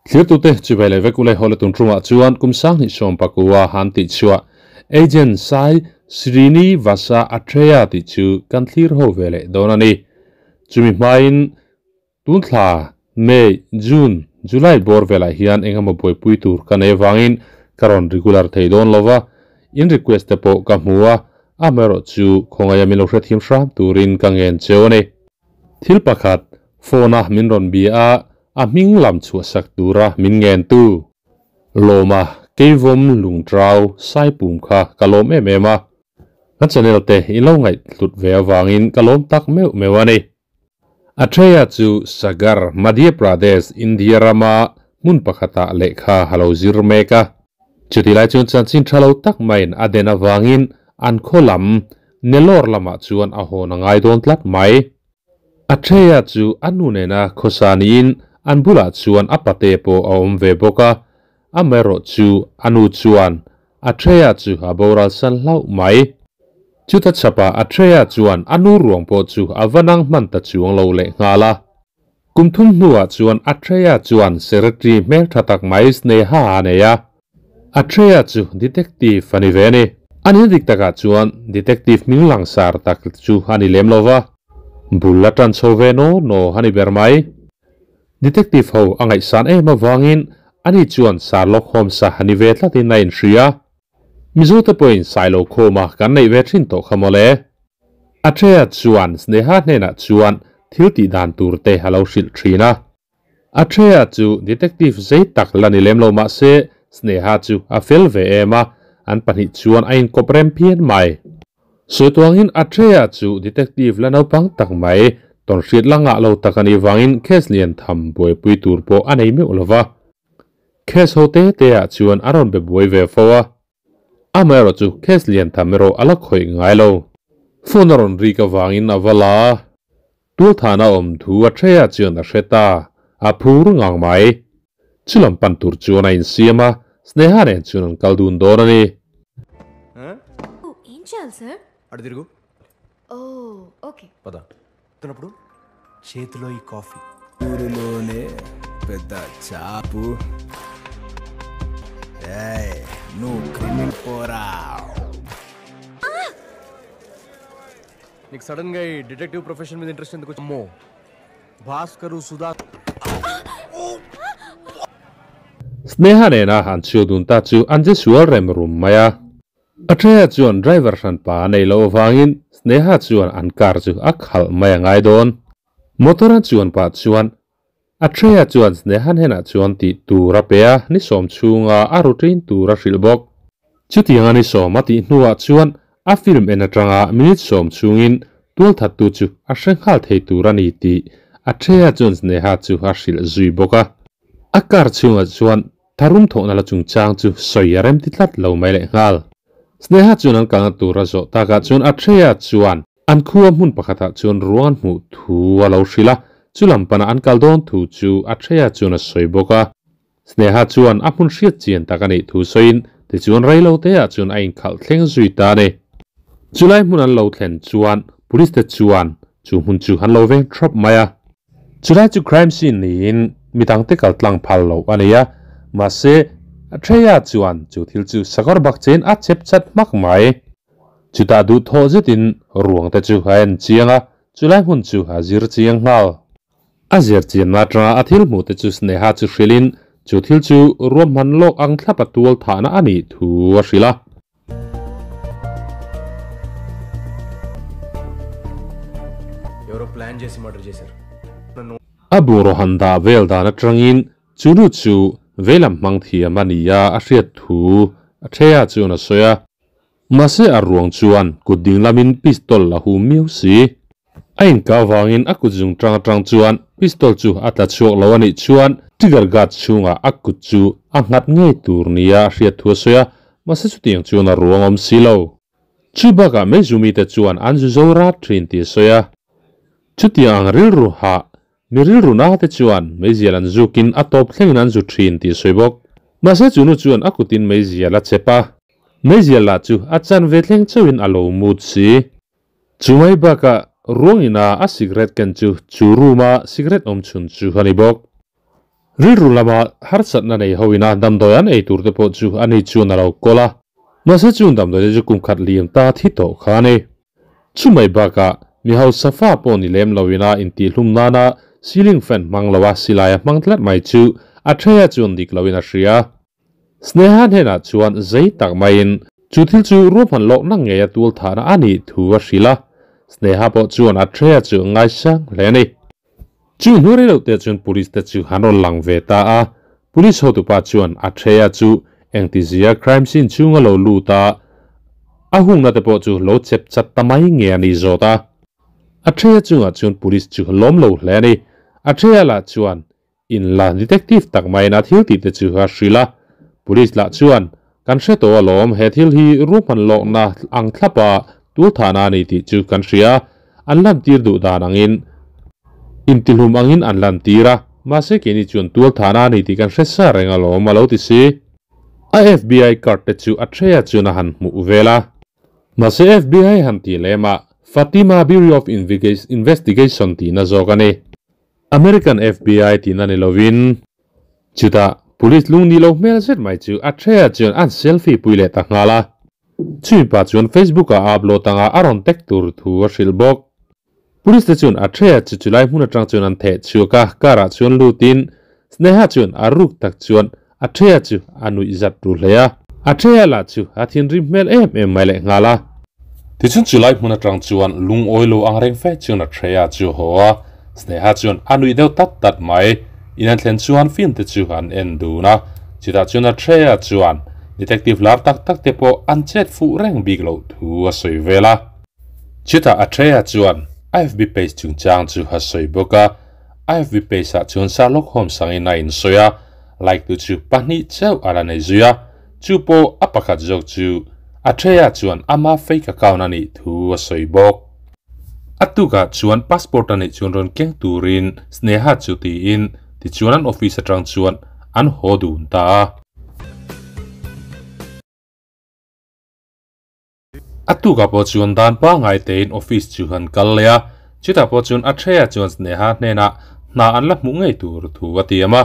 Thlirtute chibai leh vek ule hawle tun ṭumah chuan kum sanghnih sawm pakua han tih chhuah Agent Sai Srinivasa Atreya tih chu kan thlir ho ve leh dawn a ni. Chumi hmain tun thla May, June, July bawr velah hian eng emaw buaipui tur ka nei avangin ka rawn regular thei dawn lo va, in request te pawh ka hmu a, amaherawhchu khawngaia min lo hrethiam hram turin ka ngen cheu a ni. Thil pakhat, phone a min rawn bia a, a hming lam chhuahsak tura min ngentu. Lawma, Keivawm Lungtrau Saipum kha ka lawm em em a. Ka channel te i lo ngaihhlut ve avangin ka lawm tak meuh meuh a ni. Atreya chu Sagar, Madhya Pradesh, India rama hmun pakhatah lehkha a lo zir mek a. Chutih lai chuan chanchin tha lo tak maiin a den avangin an khaw lam Nellore lamah chuan a hawn a ngai dawn tlat mai. Atreya chu a nu nena khawsa niin an bulah chuan a pate pawh a awm ve bawk a, amaherawh chu a nu chuan Atreya chu a boral san hlauh mai. Chuta chhapah Atreya chuan a nu ruang pawh chu a va nang hman ta chuang lo lehnghal a. Kum thum hnuah chuan Atreya chuan secretary hmel tha tak mai Sneha a nei a. Atreya chu detective a ni ve a ni. A nihna dik takah chuan detective hming langsar tak chu a ni lem lo va. Bul a tan chho ve naw naw a ni ber mai. Detective ho a ngaihsan em avangin ani chuan Sherlock Holmes-a a ni ve tlatin a inhria. Mizo te pawhin Sailo khawma kan neih ve thin tawh kha mawle. Atreya chuan Sneha hnenah chuan thil tih dan tur te a lo hrilh thin a. Atreya chu detective zei tak la ni lem lo mah se Sneha chu a fel ve em a, an pahnih chuan a inkawp rem phian mai. Sawi tuangin Atreya chu detective la naupang tak mai, tawnhriat la ngah lo tak a nih vangin case lian tham buaipui tur pawh a nei meuh lo va. Case ho te te ah chuan a rawn be buai ve fo a. Amaherawh chu case lian tham erawh a la khawih ngai lo. Phone a rawn rik avangin a va la a. Tualthana awm thu a ṭhei ah chuan a hre ta, a phur ngang mai. Chulam pan tur chuan a insiam a, Sneha nen chuan an kal dun dawn a ni. Sneha nena han chhiu dun ta chu an che sual rem rum mai a. Atreya chuan driver hranpa a nei loh avangin Sneha chuan an car chu a khalh mai a ngai dawn. Motor a chuan pah chuan Atreya chuan Sneha hnenah chuan tih tur a pe a, ni sawm chhunga a routine tur a hrilh bawk. Chutianga ni sawm a tih hnuah chuan a film en atanga minute sawm chhungin tualthattu chu a hre nghal thei tur a ni tih Atreya chuan Sneha chu a hrilh zui bawk a. A car chhungah chuan Tharum thawhna la chungchang chu sawi a rem ti tlat lo mai leh nghal. Sneha chuan an kalna tur a zawh takah chuan Atreya chuan an khua hmun pakhatah chuan ruang an hmuh thu a lo hrilh a, chu lam pana an kal dawn thu chu Atreya chuan a sawi bawk a. Sneha chuan a hmun hriat chian tak a nih thu sawiin tichuan reilo teah chuan a inkhalh thleng zui ta a ni. Chulai hmun an lo thlen chuan police te chuan chu hmun chu an lo veng thrap mai a. Chulai chu crime scene niin midangte kal tlang phal lo a nei a, mahse Atreya chuan chu thil chu sakawr bak chein a chep chat hmak mai. Chutah duhthawh zetin ruang te chu a en chiang a, chulai hmun chu a zir chiang nghal. A zir chianna atanga a thil hmuh te chu Sneha chu hrilhin chu thil chu ruahman lawk ang thlap a tual thahna a nih thu a hrilh a. A bungraw han dah vel dan atangin chu nu chu veilam hmang thiam a ni a, a hriat thu a Thea chuan a sawi a. Mahse a ruang chuan kut ding lamin pistol a hum miau si. A inkah avangin a kut zung tang atang chuan pistol chu a tla chhuak lo a nih chuan trigger guard chhungah a kut chu a nghat ngei tur nia a hriat thu a sawi a, mahse chutiang chuan a ruang awm si lo. Chu bakah meizu mite chuan an zu zo rat thin tih a sawi a. Chutiang ang rilru hah mi rilru na te chuan meizial an zukin a tawp thlengin an zu thin tih a sawi bawk. Mahse chu nu chuan a kutin meizial a chep a, meizial lah chu a chanve thleng chauhin a lo mut si. Chu mai bakah ruangina a cigarette ken chu chu room a cigarette awm chhun chu a ni bawk. Rilru lama harsatna nei hoina damdawi an ei tur te pawh chu ani chuan a lo kawl a, mahse chung damdawi te chu kum khat liam ta thi tawh kha a ni. Chumai bakah mi hausa fa pawh ni lem loina intihhlum nana ceiling fan hmang loa silai a hmang tlat mai chu Atreya chuan dik loin a hria. Sneha hnenah chuan zei tak maiin chu thil chu ruahman lawkna ngei a tul thahna a nih thu a hrilh a, Sneha pawh chuan Atreya chu a ngaisang hle a ni. Chu hnu rei loh te chuan police te chu an rawn lang ve ta a, police hotupa chuan Atreya chu engtizia crime scene chhunga lo lut a, a hungna te pawh chu lo chep chat ta mai nge a ni zawt a. Atreya chungah chuan police chu lawm lo hle a ni. Atreya lah chuan In la detective tak maiin a thil tih te chu a hrilh a, police lah chuan, Kan hre tawh alawm, he thil hi ruahman lawkna ang thlapa tul thahna a ni tih chu kan hria, an lantir duh dan angin intihlum angin an lantir a, mahse keini chuan tual thahna a ni tih kan hre sa reng alawm a lo ti si. A FBI card te chu Atreya chuan a han hmuh vel a. Mahse FBI han tih lemah Fatima Bureau of Investigation tihna zawk a ni. American FBI tihna ni lovin chutah police lung ni lo hmel zet mai chu Atreya chuan an selfie pui leh ta nghal a. Chumi pa chuan Facebook ah a upload anga a rawn tag tur thu a hrilh bawk. Police te chuan Atreya chu chulai hmun atang chuan an theh chhuak a, car ah chuan lutin Sneha chuan a ruk tak chuan Atreya chu a nuih zat ru hle a. Atreya lah chu a thinrim hmel em em mai leh nghal a. Tichuan chulai hmun atang chuan lungawi lo ang reng fe chuan Atreya chu a haw a, Sneha chuan a nuih deuh tat tat mai. In an thlen chuan film te chu an en dun a, chutah chuan Atreya chuan detective lar tak tak te pawh an chet fuh reng bik loh thu a sawi vel a. Chutah Atreya chuan a FB page chungchang chu a sawi bawk a, A FB page ah chuan Sherlock Holmes angin a insawi a, like tu chu pahnih chauh a la nei zui a, chu pawh a pakhat zawk chu Atreya chuan ama fake account a nih thu a sawi bawk. A tukah chuan passport a neih chuan rawn keng turin Sneha chu tiin tichuan an office atang chuan an haw dun ta a. A tukah pawh chuan dan pangngai tein office chu han kal leh a, chutah pawh chuan Atreya chuan Sneha hnenah hna an la hmuh ngei tur thu a tiam a.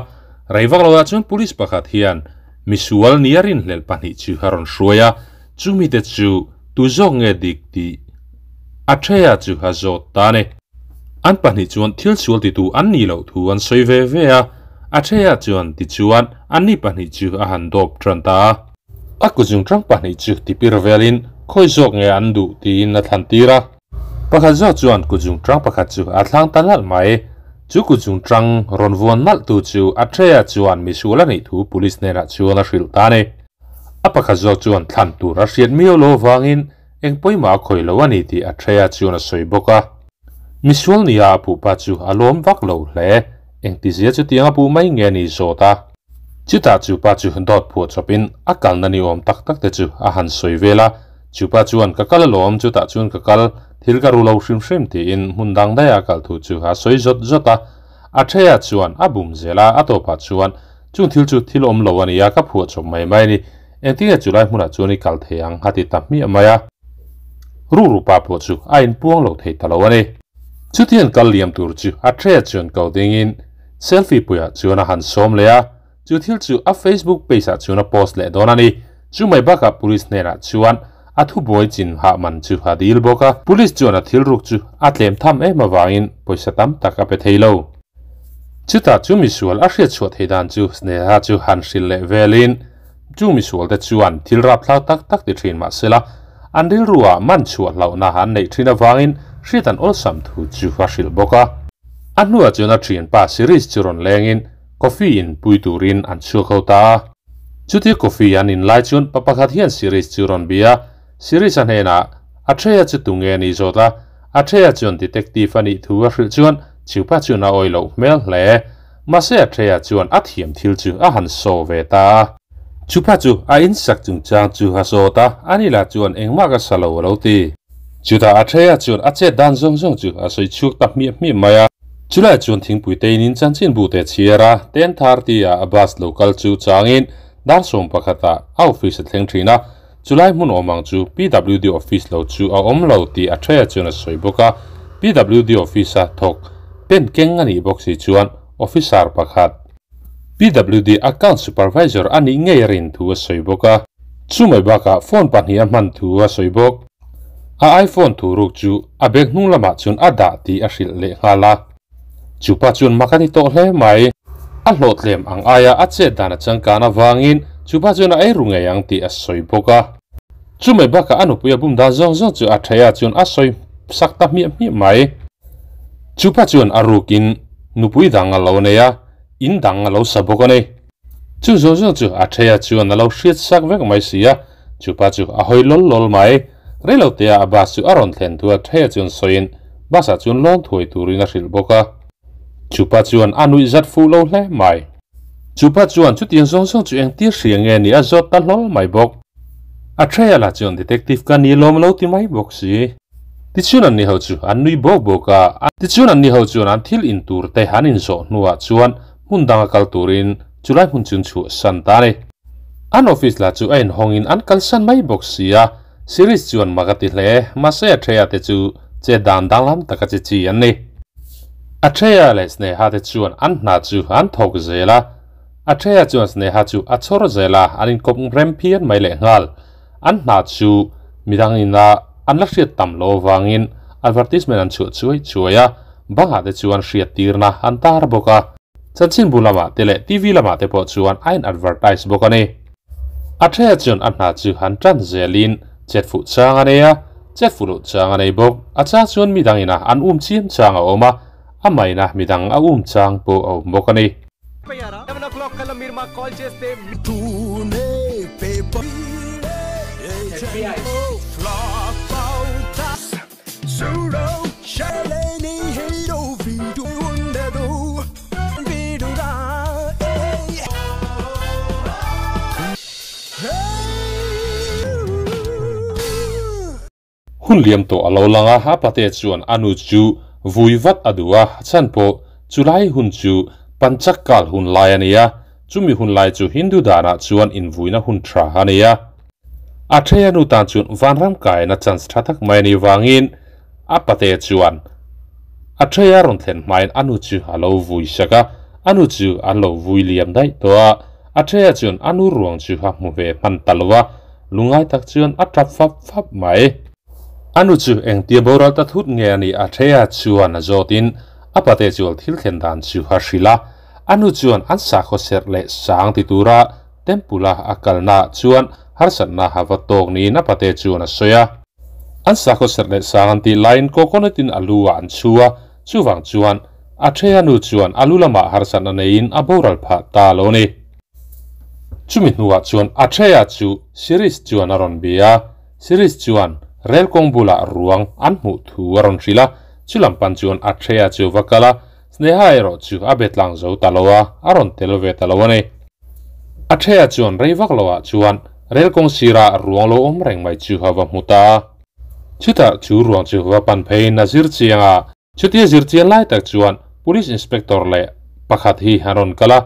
Rei vak loah chuan police pakhat hian misual nia rinhlelh pahnih chu a rawn hruai a, chumite chu tu zawk nge dik tih Atreya chu a zawt ta a ni. An pahnih chuan thil sual titu an nih loh thu an sawi ve ve a, Atreya chuan tichuan anni pahnih chu a han dawp tan ta a. A kuzung tang pahnih chu tipir velin khawi zawk nge an duh tiin a thlan tir a. Pakhat zawk chuan kuzung tang pakhat chu a thlang ta nalh mai. Chu kuzung tang rawn vuan nalh tu chu Atreya chuan misual a nih thu police hnenah chuan a hrilh ta a ni. A pakhat zawk chuan thlan tur a hriat miau lo avangin eng pawimah a khawi lo a ni tih Atreya chuan a sawi bawk a. Misual nia a puh pa chu a lawm vak lo hle. Engtizia chutiang a puh mai nge ni zawt a. Chutah chu pa chu dawt phuah chawpin a kalna ni awm tak tak te chu a han sawi vel a, chu pa chuan ka kal alawm, chutah chuan ka kal, thil ka ru lo hrim hrim tiin hmun dang daiha a kal thu chu a sawi zawt zawt a. Atreya chuan a bum zel a, a tawpah chuan chung thil chu thil awm lo a nia, ka phuah chawp mai mai a ni, engtinge chulai hmunah chuan i kal thei ang a ti ta hmiah mai a. Rukru pa pawh chu a inpuang lo thei ta lo a ni. Chutiang kal liam tur chu Atreya chuan ko dingin Selfie puiah chuan a han sawm leh a, chu thil chu a Facebook page ah chuan a post leh dawn a ni. Chu mai bakah police hnenah chuan a thubuai chin hah man chu a dil bawk a. Police chuan a thil ruk chu a tlem tham em avangin pawisa tam tak a pe thei lo. Chutah chu misual a hriat chhuah thei dan chu Sneha chu han hrilh leh velin chu misual te chuan thil rapthlak tak tak ti thin mahsela an rilruah man chhuah hlauhna an neih thin avangin hriat an awlsam thu chu a hrilh bawk a. A hnuah chuan a thianpa Sirish chu rawn lengin coffee in pui turin an chhuak ho ta a. Chutia coffee an in lai chuan pa pakhat hian Sirish chu rawn bia a, Sirish a hnenah Atreya chu tunge a nih zawt a, Atreya chuan detective a nih thu a hrilh chuan chupa chuan a awih loh hmel hle. Mahse Atreya chuan a thiam thil chu a han saw ve ta a. Chupa chu a insak chungchang chu a zawt a, ani lah chuan engmah ka sa lo a lo ti. Chutah Atreya chuan a chet dan zawng zawng chu a sawi chhuak ta hmiah hmiah mai a. Chulai chuan thingpui te in chanchin bu te chhiar a, 10:30 ah a bus lo kal chu changin dar 11 ah a office a thleng thin a. Chulai hmun awm ang chu PWD office lo chu a awm lo tih Atreya chuan a sawi bawk a. PWD office a thawk pen keng a nih bawk si chuan officer pakhat. PWD account supervisor a nih ngei a rin thu a sawi bawk a. Chumai bakah phone pahnih a hman thu a sawi bawk. A iPhone thu ruk chu a bag hnung lamah chuan a dah tih a hrilh leh nghal a. Chupa chuan mak a ni tawh hle mai. A hlawhtlem ang aia a chet dan a changkan avangin chupa chuan a ei ru ngei ang tih a sawi bawk a. Chumai bakah a nupui a bum dan zawng zawng chu a theia chuan a sawi sak ta hmiah hmiah mai. Chupa chuan a rukin nupui dang a lo nei a, in dang a lo sa bawk a ni. Chu zawng zawng chu a theia chuan a lo hriat sak vek mai si a, chupa chu a hawi lawl lawl mai. Reilotea a bus chu a rawn thlen thu a theia chuan sawiin bus ah chuan lawn thuai turin a hrilh bawk a. Chupa chuan a nuih zat fuh lo hle mai. Chupa chuan chutiang zawng zawng chu engtir hria nge ni a zawt ta hlawl mai bawk. A theia lah chuan detective ka ni lawm lo ti mai bawk si. Tichuan anni ho chu an nui bawk bawk a. Tichuan anni ho chuan an thil in tur te an inzawh hnuah chuan hmun danga kal turin chulai hmun chu an chhuahsan ta a ni. An office lah chu a inhawngin an kalsan mai bawk si a. Series chuan mak a ti hle, mahse Atreya te chu che dan danglam taka chi chi an ni. Atreya leh Sneha te chuan an hna chu an thawk zel a, Atreya chuan Sneha chu a chhawr zel a, an inkawp rem phian mai leh nghal. An hna chu midang ina an la hriat tam lo avangin advertisement an chhuah chuai chuai a, bangah te chuan hriat tirna an tar bawk a. Chanchinbu lamah te leh TV lamah te pawh chuan a in advertise bawk a ni. A theia chuan a hna chu han tan zelin chet fuh chang a nei a, chet fuh loh chang a nei bawk. A chang chuan midang ina an um chiam chang a awm a, a maina midang a um chang pawh a awm bawk a ni. Hun liam tawh a lo lang a, a pate chuan a nu chu vui vat a duh a, a chhan pawh chulai hun chu Panchakkal hun lai a ni a, chumi hun lai chu Hindu danah chuan invuina hun tha a ni a. A theia nu tan chuan vanram kaina chance tha tak mai a nih vangin a pate chuan a theia rawn thlen hmain a nu chu a lo vui sak a, a nu chu an lo vui liam daih tawh a, a theia chuan a nu ruang chu a hmu ve hman ta lo a, lungngai tak chuan a tap fap fap mai. A nu chu engtia boral ta thut nge a nih a theia chuan a zawtin a pate chuan thil thlen dan chu a hrilh a, a nu chuan an sakhaw serh leh sang ti tura Temple-a a kalnaah chuan harsatna a va tawk niin a pate chuan a sawi a. An sakhaw serh leh sang an tih laiin coconut-in a lu ah an chhu a, chuvang chuan a theia nu chuan a lu lamah harsatna neiin a boral phah ta lo a ni. Chumi hnuah chuan a theia chu Sirish chuan a rawn bia a, Sirish chuan rel kawng bulah ruang an hmuh thu a rawn hrilh a, chulam pan chuan a theia chu va kal a, Sneha erawh chu a be tlang zo ta lo a, a rawn tel ve ta lo a ni. A theia chuan rei vak loah chuan rel kawng sirah ruang lo awm reng mai chu a va hmu ta a. Chutah chu ruang chu va pan pheiin a zir chiang a. Chutia zir chian lai tak chuan Police Inspector leh pakhat hi an rawn kal a.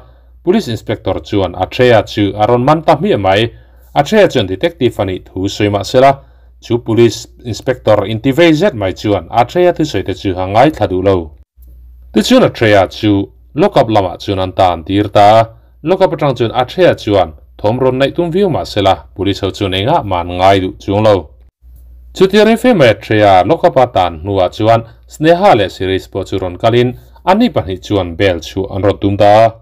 Police Inspector chuan a theia chu a rawn man ta hmiah mai. A theia chuan Detective a nih thu sawi mah sela, chu Police Inspector inti vei zet mai chuan a theia thusawi te chu a ngaithla duh lo. Tichuan a theia chu Lockup lamah chuan an tan tir ta a, lockup atang chuan Atreya chuan thawm rawn naih tum viau mah sela police ho chuan engah mah an ngai duh chuang lo. Chutia rei fe mai Atreya lockup a tan hnuah chuan Sneha leh Sirish pawh chu rawn kalin anni pahnih chuan bail chhuah an rawn tum ta a.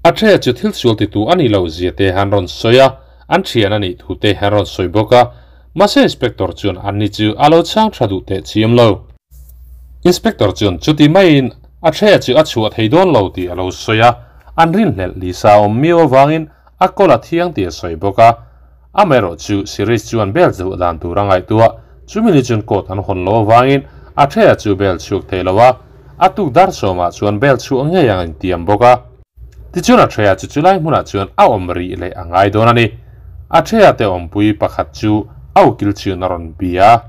Atreya chu thil sual titu a nih loh zia te an rawn sawi a, an thian a nih thu te an rawn sawi bawk a, mahse inspector chuan anni chu a lo chhang tha duh teh chiam lo. Inspector chuan chuti maiin a threia chu a chhuah thei dawn lo tih a lo sawi a, an rinhlelh Lisa awm miau avangin a kawl a thiang tih a sawi bawk a. Amaherawh chu Sirish chuan bel chhuah dan tur a ngaihtuah, chumi ni chuan court an hawn loh avangin a threia chu bel chhuak thei lo a, a tuk dar sawmah chuan bel chhuah ngei ang intiam bawk a. Tichuan a threia chu chulai hmunah chuan a awm rih leh a ngai dawn a ni. A threia te awmpui pakhat chu a ukil chuan a rawn bia.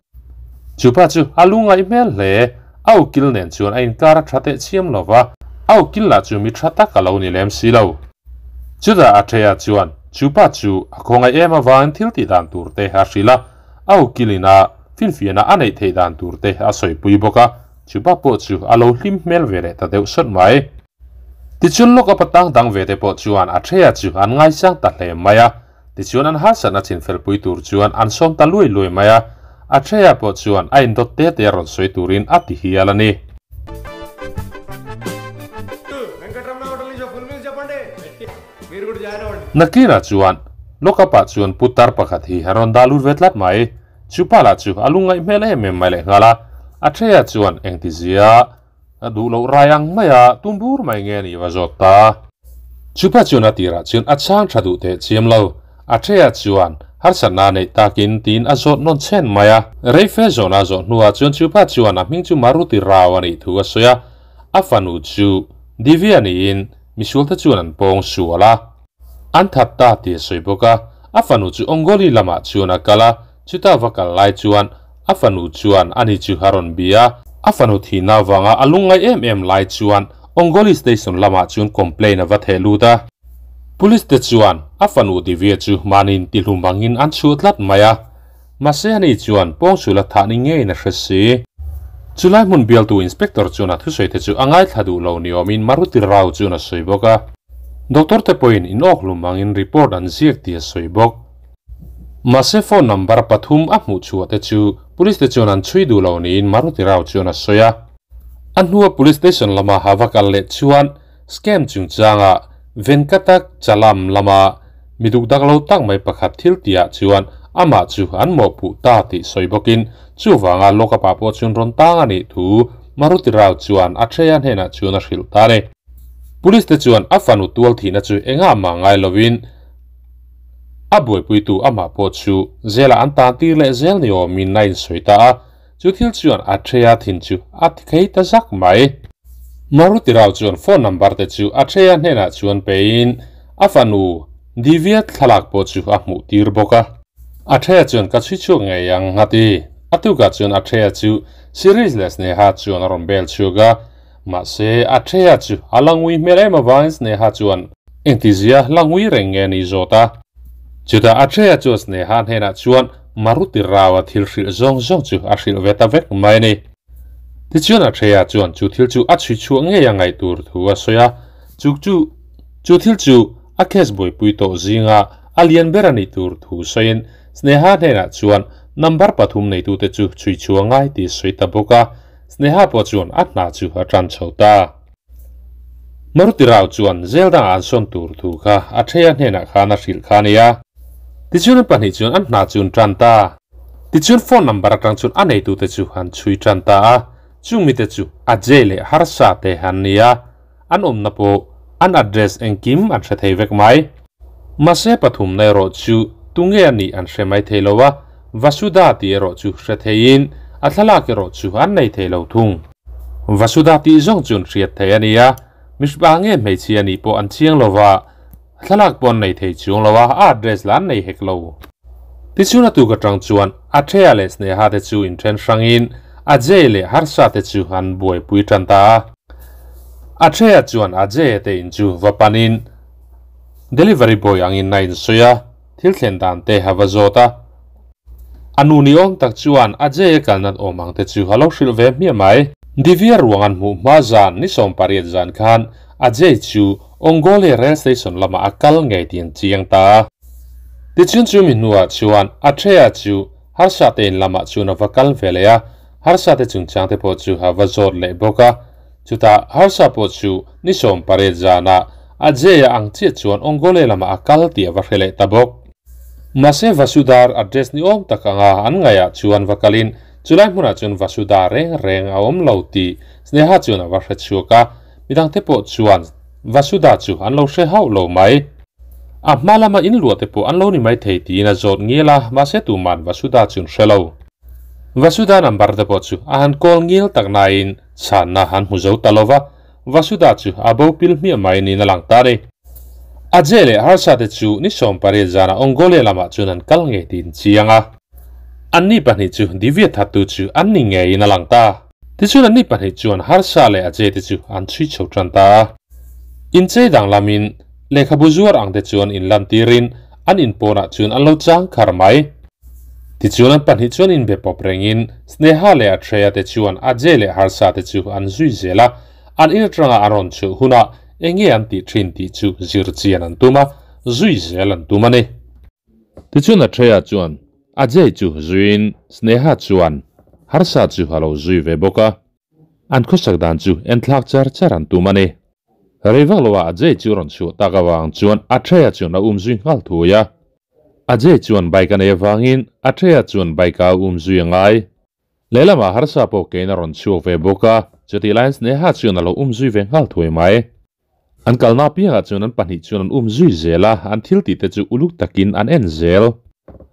Chupa chu a lu ngaih hmel hle. A ukil nen chuan a inkar a tha teh chiam lo va, a ukil lah chu mi tha tak a lo ni lem si lo. Chutah a threia chuan chupa chu a khawngaih em avangin thil tih dan tur te a hrilh a, a ukilin a finfiahna a neih theih dan tur te a sawipui bawk a, chupa pawh chu a lo hlim hmel ve leh ta deuh sawt mai. Tichuan lawk up atang dang ve te pawh chuan Atreya chu an ngaisang ta hle mai a, tichuan an harsatna chinfelpui tur chuan an sawm ta luai luai mai a, Atreya pawh chuan a indawt te te rawn sawi turin a ti hial a ni. Nakira chuan lawk up ah chuan putar pakhat hi a rawn dah lut ve tlat mai, chupa lah chu a lungngaih hmel em em mai lehnghal a, Atreya chuan engtizia A duh loh rai ang mai a, tum bur mai nge ni va zawt ta. Chupa chuan a tirah chuan a chhang tha duh teh chiam lo. A ṭheiah chuan harsatna a neih takin tiin a zawt nawn chhen mai a. Reife zawhna a zawh hnuah chuan chupa chuan a hming chu Maruti Rao a nih thu a sawi a. A fanu chu Divya niin misualte chuan an pawng sual a. An that ta tih a sawi bawk a. A fanu chu Ongoli lamah chuan a kal a, chuta va kal lai chuan a fanu chuan ani chu a rawn bia a. A fanu thihna avanga a lungngai em em lai chuan Ongoli station lamah chuan complaint a va theh lut a. Police te chuan a fanu Divya chu mahni intihlum angin an chhuah tlat mai a. Mahse ani chuan pawngsual a thah ni ngeiin a hre si. Chulai hmun bialtu inspector chuan a thusawi te chu a ngaithla duh lo ni awmin Maruti Rao chuan a sawi bawk a. Doctor te pawhin in awkhlum angin report an ziak tih a sawi bawk. Mahse phone number pathum a hmuh chhuah te chu police te chuan an chhui duh lo niin Maruti Rao chuan a sawi a. A hnua police station lama ha va kal leh chuan scam chungchanga Venkatak Chalam lama mi dukdak lo tak mai pakhat thil tihah chuan amah chu an mawhpuh ta tih sawi bawkin chuvanga Lokapa pawh chuan rawn tang a nih thu Maruti Rao chuan a Atreya hnenah chuan a hrilh ta a ni. Police te chuan a fanu tual thihna chu engah mah ngai lovin a buaipuitu amah pawh chu zela an tan tir leh zel ni awmin a insawi ta a. Chu thil chuan Atreya thin chu a ti khei ta zak mai. Maruti Rao chuan phone number te chu Atreya hnenah chuan pein a fanu Divya thlalak pawh chu a hmuh tir bawk a. Atreya chuan ka chhui chhuak ngei ang a ti. A tukah chuan Atreya chu Sirish leh Sneha chuan a rawn bel chhuak a. Mahse Atreya chu a la ngui hmel em avangin Sneha chuan engtizia la ngui reng nge ni zawt a. Chutah Atreya chuan Sneha hnenah chuan Maruti Rao-a thil hrilh zawng zawng chu a hrilh ve ta vek mai a ni. Tichuan Atreya chuan chu thil chu a chhui chhuah ngei a ngaih tur thu a sawi a, chu chu chu thil chu a case buaipui tawh zinga a lian ber a nih tur thu sawiin Sneha hnenah chuan number pathum neitute chu chhui chhuah ngai tih a sawi ta bawk a. Sneha pawh chuan a hna chu a tan chho ta. Maruti Rao chuan zel dangah an sawn tur thu kha a theia hnenah khan a hrilh kha a nia. Tichuan an pahnih chuan an hna chu an tan ta. Tichuan phone number atang chuan a neitute chu an chhui tan ta a, chung mite chu Ajay leh Harsha te an ni a, an awmna pawh an address engkim an hre thei vek mai. Mahse pathumna erawh chu tunge a nih an hre mai thei lo a, Vasuda tih erawh chu hre theiin a thlalak erawh chu an nei thei lo thung. Vasuda tih zawng chu an hriat thei a ni a, mihripa nge hmeichhia a nih pawh an chiang lo va, a thlalak pawh an nei thei chuang lo a, a address lah an nei hek lo. Tichuan a tuk atang chuan Atreya leh Sneha te chu inthen hrangin Ajay leh Harsha te chu an buaipui tan ta a. Atreya chuan Ajay te in chu va panin Delivery boy angin a insawi a, thil thlen dan te a va zawt a. A nu ni awm tak chuan Ajay a kalnat awm ang te chu a lo hrilh ve hmiah mai. Divya ruang an hmuh hma zan ni 18 zan khan Ajay chu Ongole rail station lamah a kal ngei tih an chiang ta a. Tichuan chu mi hnuah chuan Atreya chu Harsha te in lamah chuan a va kal ve leh a, Harsha te chungchang te pawh chu a va zawt leh bawk a. Chutah Harsha pawh chu ni 18 zanah Ajay-a ang chiah chuan Ongole lamah a kal tih a va hre leh ta bawk. Mahse Vasudhar address ni awm tak anga an ngaihah chuan va kalin chulai hmunah chuan Vasudha reng reng a awm lo tih Sneha chuan a va hre chhuak a, midangte pawh chuan Vasudha chu an lo hre hauh lo mai. A hma lama in luah te pawh an lo ni mai thei tiin a zawt ngial a, mahse tuman Vasudha chu an hre lo. Vasudha number te pawh chu a han call ngial tak nain Chhanna an hmu zo ta lova, Vasuda chu a bo pil hmiah mai niin a lang ta a ni. Ajay leh Harsha te chu ni 18 zanah Ongole lamah chuan an kal ngei tiin chiang a. Anni pahnih chu Divya thattu chu an ni ngeiin a lang ta. Tichuan anni pahnih chuan Harsha leh Ajay te chu an chhui chho tan ta a. Inchei danglamin lehkhabu zuar ang te chuan inlantirin an inpawnah chuan an lo chang khar mai. Tichuan an pahnih chuan inbe pawp rengin Sneha leh Atreya te chuan Ajay leh Harsha te chu an zui zel a, an in atanga an rawn chhuh hunah Enge an tih thin tih chu zir chian an tum a, zui zel an tum a ni. Tichuan Atreya chuan Ajay chu zuiin Sneha chuan Harsha chu a lo zui ve bawk a, an khawsak dan chu en thlak char char an tum a ni. Rei vak loah Ajay chu rawn chhuah tak avang chuan Atreya chuan a um zui nghal thuai a. Ajay chuan bike a nei avangin Atreya chuan bike a um zui a ngai. Lehlamah harsa pawh kein a rawn chhuak ve bawk a, chutih laiin Sneha chuan a lo um zui ve nghal thuai mai. An kalna apiangah chuan an pahnih chuan an um zui zel a, an thil tih te chu uluk takin an en zel.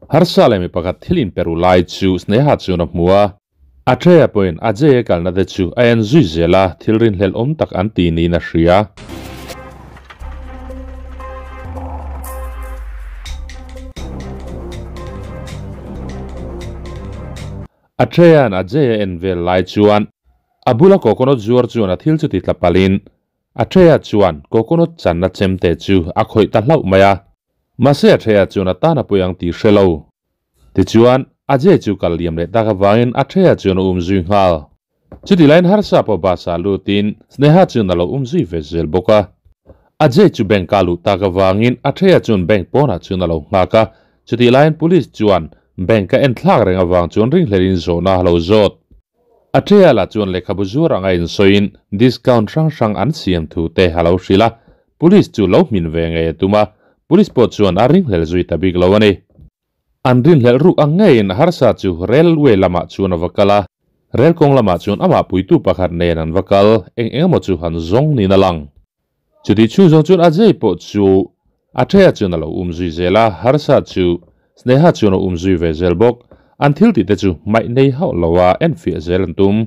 Harsa leh mi pakhat thil inperu lai chu Sneha chuan a hmu a. Atreya pawhin Ajay-a kalna te chu a en zui zel a, thil rinhlelh awm tak an ti niin a hria. Atreya'n Ajay a en vel lai chuan a bula coconut zuar chuan a thil chu ti tla palhin Atreya chuan coconut channa chemte chu a khawih ta hlauh mai a. Mahse Atreya chuan a tan a pawi ang tih hre lo. Tichuan Ajay chu kal liam leh tak avangin Atreya chuan a um zui nghal. Chuti laiin harsa pawh bus ah lutin Sneha chuan a lo um zui ve zel bawk a. Ajay chu bank a luh tak avangin Atreya chuan bank pawnah chuan a lo nghak a. Chutih laiin police chuan bank a en thlak reng avang chuan ringhlelin zawhna a lo zawt. Atreya lah chuan lehkhabu zuar anga insawiin discount hrang hrang an siam thu te a lo hrilh a. Police chu lo hmin ve ngei a tum a, police pawh chuan a ringhlel zui ta bik lo a ni. An rinhlelh ruk ang ngeiin harsa chu railway lamah chuan a va kal a, rel kawng lamah chuan amah puitu pakhat nen an va kal, eng eng emaw chu han zawng niin a lang. Chutih chhung zawng chuan Ajay pawh chu Atreya chuan a lo um zui zel a, harsa chu Sneha chuan a um zui ve zel bawk. An thil tih te chu hmaih nei hauh lo a enfiah zel an tum.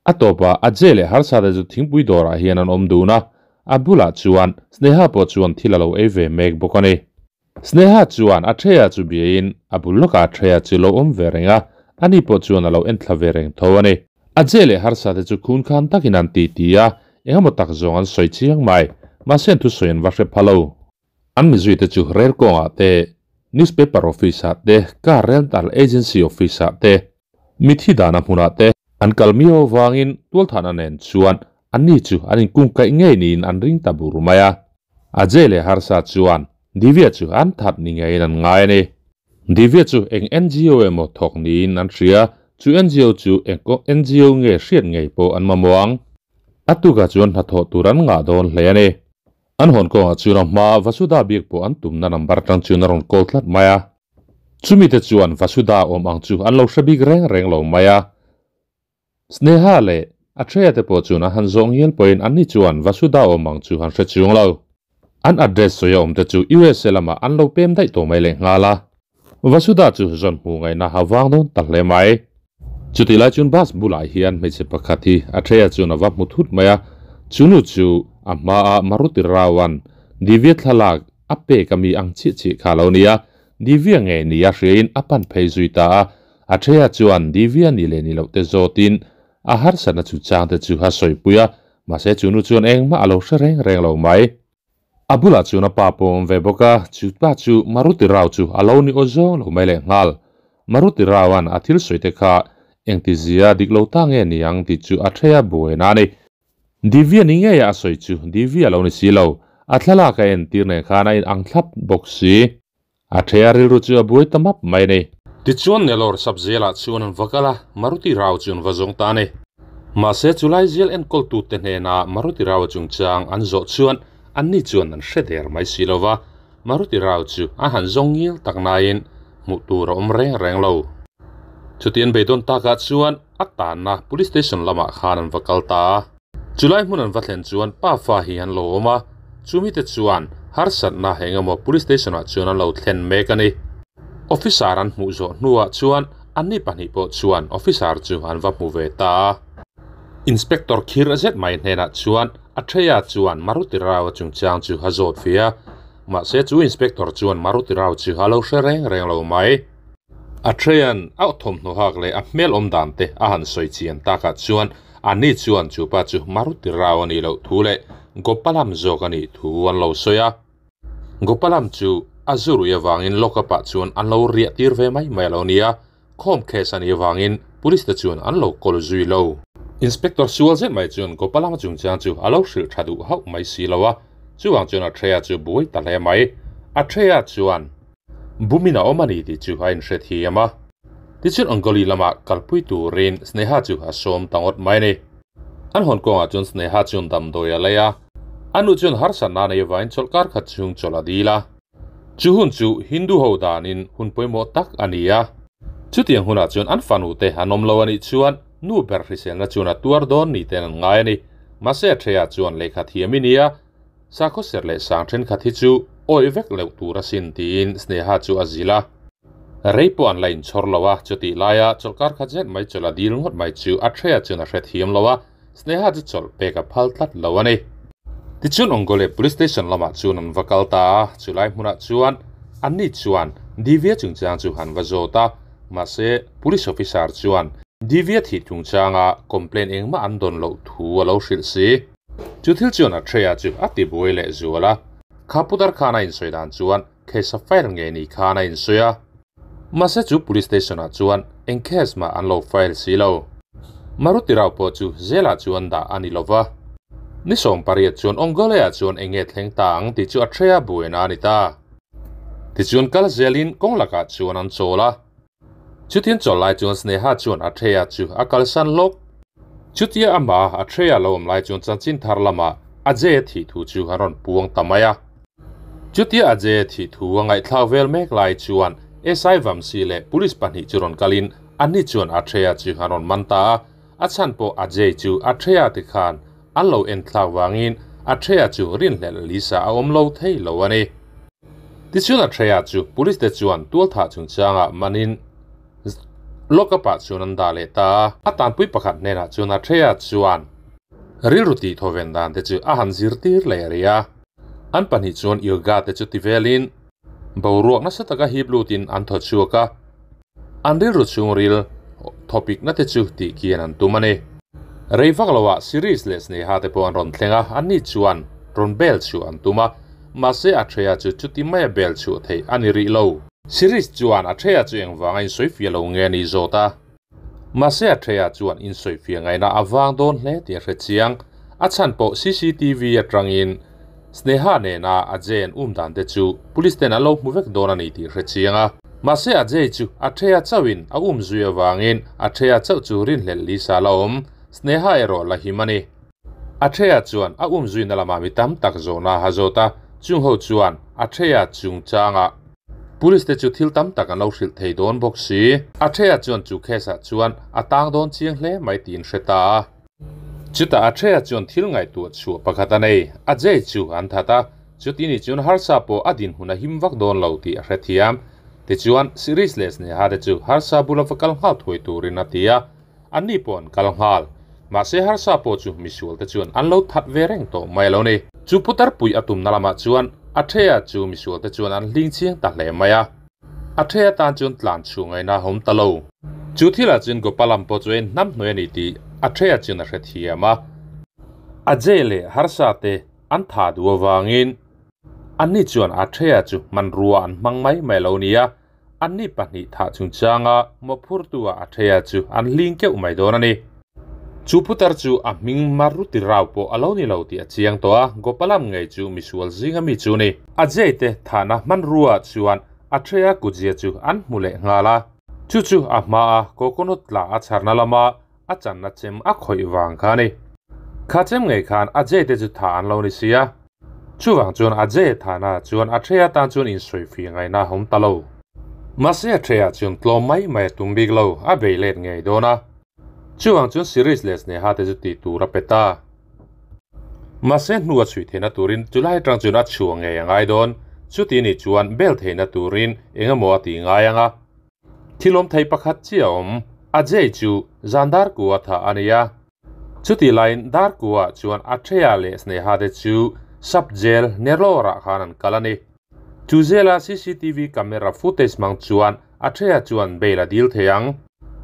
A tawpah Ajay leh Harsha te chu thingpui dawrah hian an awm dun a, a bulah chuan Sneha pawh chuan thil a lo ei ve mek bawk a ni. Sneha chuan Atreya chu biain a bul lawkah Atreya chu lo awm ve reng a, ani pawh chuan a lo en thla ve reng tho a ni. Ajay leh Harsha te chu khun khan takin an ti ti a, engemaw tak zawng an sawi chiang mai, mahse an thusawi an va hre pha lo. An mizui te chu rel kawngah te, newspaper office ah te, car rental agency office ah te, mithi dana hmunah te an kal miau avangin tualthahna nen chuan anni chu an inkungkaih ngei niin an ring ta bur mai a. Ajay leh Harsha chuan Divya chu an that ni ngeiin an ngai a ni. Divya chu eng NGO emaw thawk niin an hria, chu NGO chu eng NGO nge hriat ngei pawh an mamawh ang. A tukah chuan hnathawh tur an ngah dawn hle a ni. An hawn kawngah chuan a hmaa Vasuda biak pawh an tumna number atang chuan a rawn call tlat mai a. Chumite chuan Vasuda awm ang chu an lo hre bik reng reng lo mai a. Sneha leh Atreya te pawh chuan a han zawh ngial pawhin anni chuan Vasuda awm ang chu han hre chuang lo. An address sawi a awm te chu USA lamah an lo pem daih tawh mai leh nghal a. Vasuda chu zawn hmuh ngaihna a vang dawn ta hle mai. Chutih lai chuan bus bulah hian hmeichhe pakhat hi Atreya chuan a va hmu thut mai a, chu nu chu a hmaa Maruti Rao-a'n Divya thlalak a pek a mi ang chiah chiah kha a lo ni a, Divya nge ni a hriain a pan phei zui ta a, Atreya chuan Divya ni leh ni loh te zawtin a harsatna chu chang te chu a sawipui a, mahse chu nu chuan engmah a lo hre reng reng lo mai. A bulah chuan a pa pawh a awm ve bawk a, chu pa chu Maruti Rao chu a lo ni aw zawng lo mai leh nghal. Maruti Rao-a'n a thil sawi te kha engtizia dik lo ta nge ni ang tih chu Atreya buaina a ni. Divya ni ngei a sawi chu Divya lo ni si lo, a thlalak a entir nen khan a in ang thlap bawk si. A thei a rilru chu a buai ta map mai a ni. Tichuan Nellore sap zelah chuan an va kal a, Maruti Rao chu an va zawng ta a ni. Mahse chulai zel enkawltute hnena Maruti Rao chungchang an zawh chuan anni chuan an hre der mai si lo va, Maruti Rao chu a han zawng ngial tak nain hmuh tur a awm reng reng lo. Chuti an beidawn takah chuan a tanna Police Station lamah khan an va kal ta a. Chulai hmun an va thlen chuan pa fa hi an lo awm a, chumite chuan harsatna eng emaw Police Station ah chuan an lo thlen mek a ni. Officer an hmuh zawh hnuah chuan anni pahnih pawh chuan Officer chu an va hmu ve ta a. Inspector khir zet mai hnenah chuan Atreya chuan Maruti Rao-a chungchang chu a zawt ve a, mahse chu Inspector chuan Maruti Rao chu a lo hre reng reng lo mai. Atreya'n a thawmhnaw hak leh a hmel awm dan te a han sawi chian takah chuan anni chuan chu pa chu Maruti Rao a nih loh thu leh Gopalam zawk a nih thu an lo sawi a. Gopalam chu a zu rui avangin lockup ah chuan an lo riah tir ve mai mai a lo nia, khawm case a nih avangin police te chuan an lo kawl zui lo. Inspector sual zet mai chuan Gopalam chungchang chu a lo hrilh tha duh hauh mai si lo a, chuvang chuan Atreya chu buai ta hle mai. Atreya chuan. Bumin a awm a ni tih chu a inhre thiam a. Tichuan Angoli lamah kalpui turin Sneha chu a sawm ta ngawt mai a ni. An hawn kawngah chuan Sneha chuan damdawi a lei a, a nu chuan harsatna nei vain chawlhkar khat chhung chawlh a dil a. Chu hun chu Hindu ho danin hun pawimawh tak a ni a. Chutiang hunah chuan an fanute an awm lo a nih chuan nu ber hriselna chuan a tuar dawn ni ten an ngai a ni. Mahse a theah chuan lehkha thiam i ni a, Sakhaw ser leh sang thenkhat hi chu awih vek loh tur asin tiin Sneha chu a zilh a. Rei pawh an la inchhawr lo a, chutih laia chawlhkar khat zet mai chawlh a dil ngawt mai chu a threia chuan a hrethiam lo a, Sneha chu chawlh pek a phal tlat lo a ni. Tichuan Ongole Police Station lamah chuan an va kal ta a, chulai hmunah chuan anni chuan Divya chungchang chu han va zawt a, mahse Police Officer chuan Divya thih chungchanga complaint engmah an dawn loh thu a lo hrilh si. Chu thil chuan a Atreya chu a ti buai leh zual a. Kha putar khan a insawi dan chuan case a file ngei ni khan a insawi a. Mahse chu police station ah chuan eng case mah an lo file si lo. Maruti Rao pawh chu jail ah chuan dah a ni lo va. Ni 18 chuan Ongole ah chuan eng nge thleng ta ang tih chu Atreya buaina a ni ta. Tichuan kal zelin kawng lakah chuan an chawl a. Chutin chawl lai chuan Sneha chuan Atreya chu a kalsan lawk. Chutia amah Atreya lo awm lai chuan chanchin thar lamah Ajay thih thu chu a rawn puang ta mai a. Chutia Ajay thih thu a ngaihthlak vel mek lai chuan SI Vamsi leh police pahnih chu rawn kalin anni chuan Atreya chu a rawn man ta a. A chhan pawh Ajay chu Atreya te khan an lo enthlak vangin Atreya chu rinhlelh Lisa a awm lo thei lo a ni. Tichuan Atreya chu police te chuan tualthah chungchangah manin lockup ah chuan an dah leh ta a. A tanpui pakhat hnenah chuan Atreya chuan rilru tih thawven dan te chu a han zirtir leh rih a. An pahnih chuan yoga te chu ti velin boruak nasa taka hip lutin an thaw chhuak a. An rilru chhungril thawpikna te chu tih kian an tum a ni. Rei vak loah Series leh Sneha te pawh an rawn thleng a, anni chuan rawn bel chhuah an tum a, mahse Atreya chu chuti maia bel chhuah theih a ni rih lo. Series chuan Atreya chu engvanga insawifiah lo nge a nih zawt a, mahse Atreya chuan insawifiah ngaihna a vang dawn hle tih a hre chiang. A chhan pawh cctv atangin Sneha nena Ajay an um dan te chu police ten an lo hmu vek dawn a ni tih hre chiang a. Mahse Ajay chu Atreya chauhin a um zui avangin Atreya chauh chu rinhlelh Lisa la awm, Sneha erawh la him a ni. Atreya chuan a um zuina lamah mi tam tak zawhna a zawt a, chung ho chuan Atreya chungchangah police te chu thil tam tak an lo hrilh thei dawn bawk si. Atreya chuan chu case ah chuan a tang dawn chiang hle mai tiin hre ta a. Chutah Atreya chuan thil ngaihtuah chhuah pakhat a nei. Ajay chu an that a, chuti ni chuan harsa pawh a dinhmun a him vak dawn lo tih a hrethiam. Tichuan, Sirish leh Sneha te chu harsa bula va kal nghal thuai turin a ti a, anni pawh an kal nghal. Mahse harsa pawh chu misual te chuan an lo that ve reng tawh mai lo ni. Chu putar pui a tumna lamah chuan Atreya chu misual te chuan an hling chiang ta hle mai a. Atreya tan chuan tlan chhuah ngaihna a awm ta lo. Chu thilah chuan Gopalam pawh chu a inhnam hnuai a ni tih Atreya chuan a hrethiam a. Ajay leh Harsha te an tha duh avangin anni chuan Atreya chu hmanrua an hmang mai mai lo nia, anni pahnih thah chungchanga mawhphurtu ah Atreya chu an hling keuh mai dawn a ni. Chu putar chu a hming Maruti Rao pawh a lo ni lo tih a chiang tawh a, Gopalam ngei chu misual zinga mi chu ni. Ajay te thahna hmanrua chuan Atreya kutzia chu an hmu leh nghal a. Chu chu a hma a coconut tla a chharna lama a channa chem a khawih vang kha a ni. Kha chem ngei khan Ajay te chu thah an lo ni si a. Chuvang chuan Ajay thahna chuan Atreya tan chuan insawifiah ngaihna a awm ta lo. Mahse Atreya chuan tlawm mai mai a tum bik lo, a bei let ngei dawn a. Chuvang chuan Sirish leh Sneha te chu tih tur a pe ta. Mahse hnu a chhuih theihna turin chulai atang chuan a chhuah ngei a ngai dawn. Chuti nih chuan bel theihna turin eng emaw a tih ngai ang a. Thil awm thei pakhat chiah a awm. Ajay chu zan dar kua tha a ni a. Chutih laiin dar kuaah chuan Atreya leh Sneha te chu sub jail Nellore ah khan an kal a ni. Chu jail a cctv camera footage hmang chuan Atreya chuan bail a dil thei ang.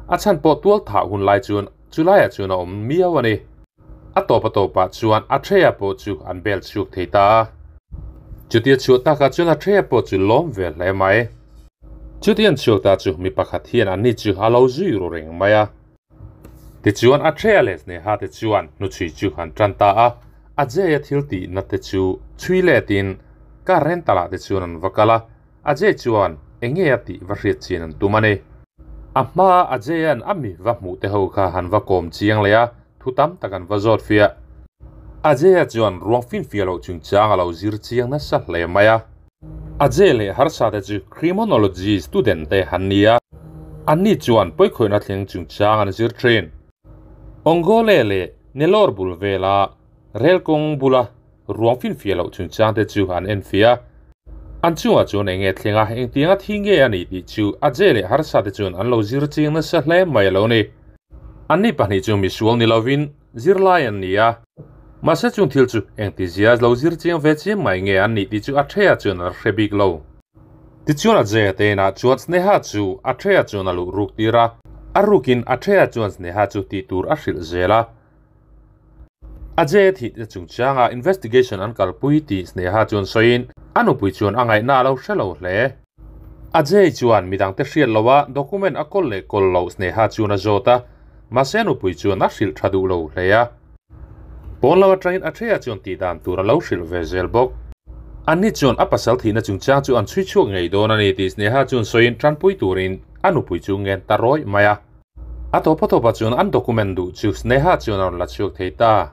A chhan pawh tual thah hun lai chuan chulaiah chuan a awm miau a ni. A tawp a tawpah chuan Atreya pawh chu an bail chhuak thei ta a. Chutia chhuah takah chuan Atreya pawh chu lawm ve hle mai. Chuti an chhuak ta chu mi pakhat hian anni chu a lo zui ru reng mai a. Tichuan Atreya leh Sneha te chuan hnuchhui chu an tan ta a, Ajay-a thil tihna te chu chhui letin car rental ah te chuan an va kal a, Ajay chuan enge a tih va hriat chin an tum a ni. A hmaa Ajay-a'n a mi va hmuh te ho kha han va kawm chiang leh a, thu tam tak an va zawt fiah. Ajay-a chuan ruang finfiah loh chungchang a lo zir chiang nasa hle mai a. Ajay leh Harsha te chu Criminology student te an ni a, anni chuan pawikhawihna thleng chungchang an zir thin. Ongole leh Nellore bul vela rel kawng bula ruang finfiah loh chungchang te chu an enfiah a. An chungah chuan eng nge thleng a, engtianga thi nge a nih tih chu Ajay leh Harsha te chuan an lo zir chiang nasa hle mai a lo ni. Anni pahnih chu misual ni lovin zirlai an ni a, mahse chung thil chu engtizia lo zir chiang ve chiam mai nge an nih tih chu Atreya chuan a hre bik lo. Tichuan Ajaya te inah chuan Sneha chu Atreya chuan a luh ruk tir a, a rukin Atreya chuan Sneha chu tih tur a hrilh zel a. Ajaya thih te chungchanga investigation an kalpui tih Sneha chuan sawiin a nupui chuan a ngaihna a lo hre lo hle. Ajay chuan midangte hriat lo a document a kawl leh kawl loh Sneha chuan a zawt a, mahse a nupui chuan a hrilh tha duh lo hle a. Pawn lo atangin Atreya chuan tih dan tur a lo hrilh ve zel bawk. Anni chuan a pasal thihna chungchang chu an chhui chhuak ngei dawn a ni tih Sneha chuan sawiin tanpui turin a nupui chu ngen ta rawih mai a. A tawpa tawpah chuan an document duh chu Sneha chuan a rawn la chhuak thei ta.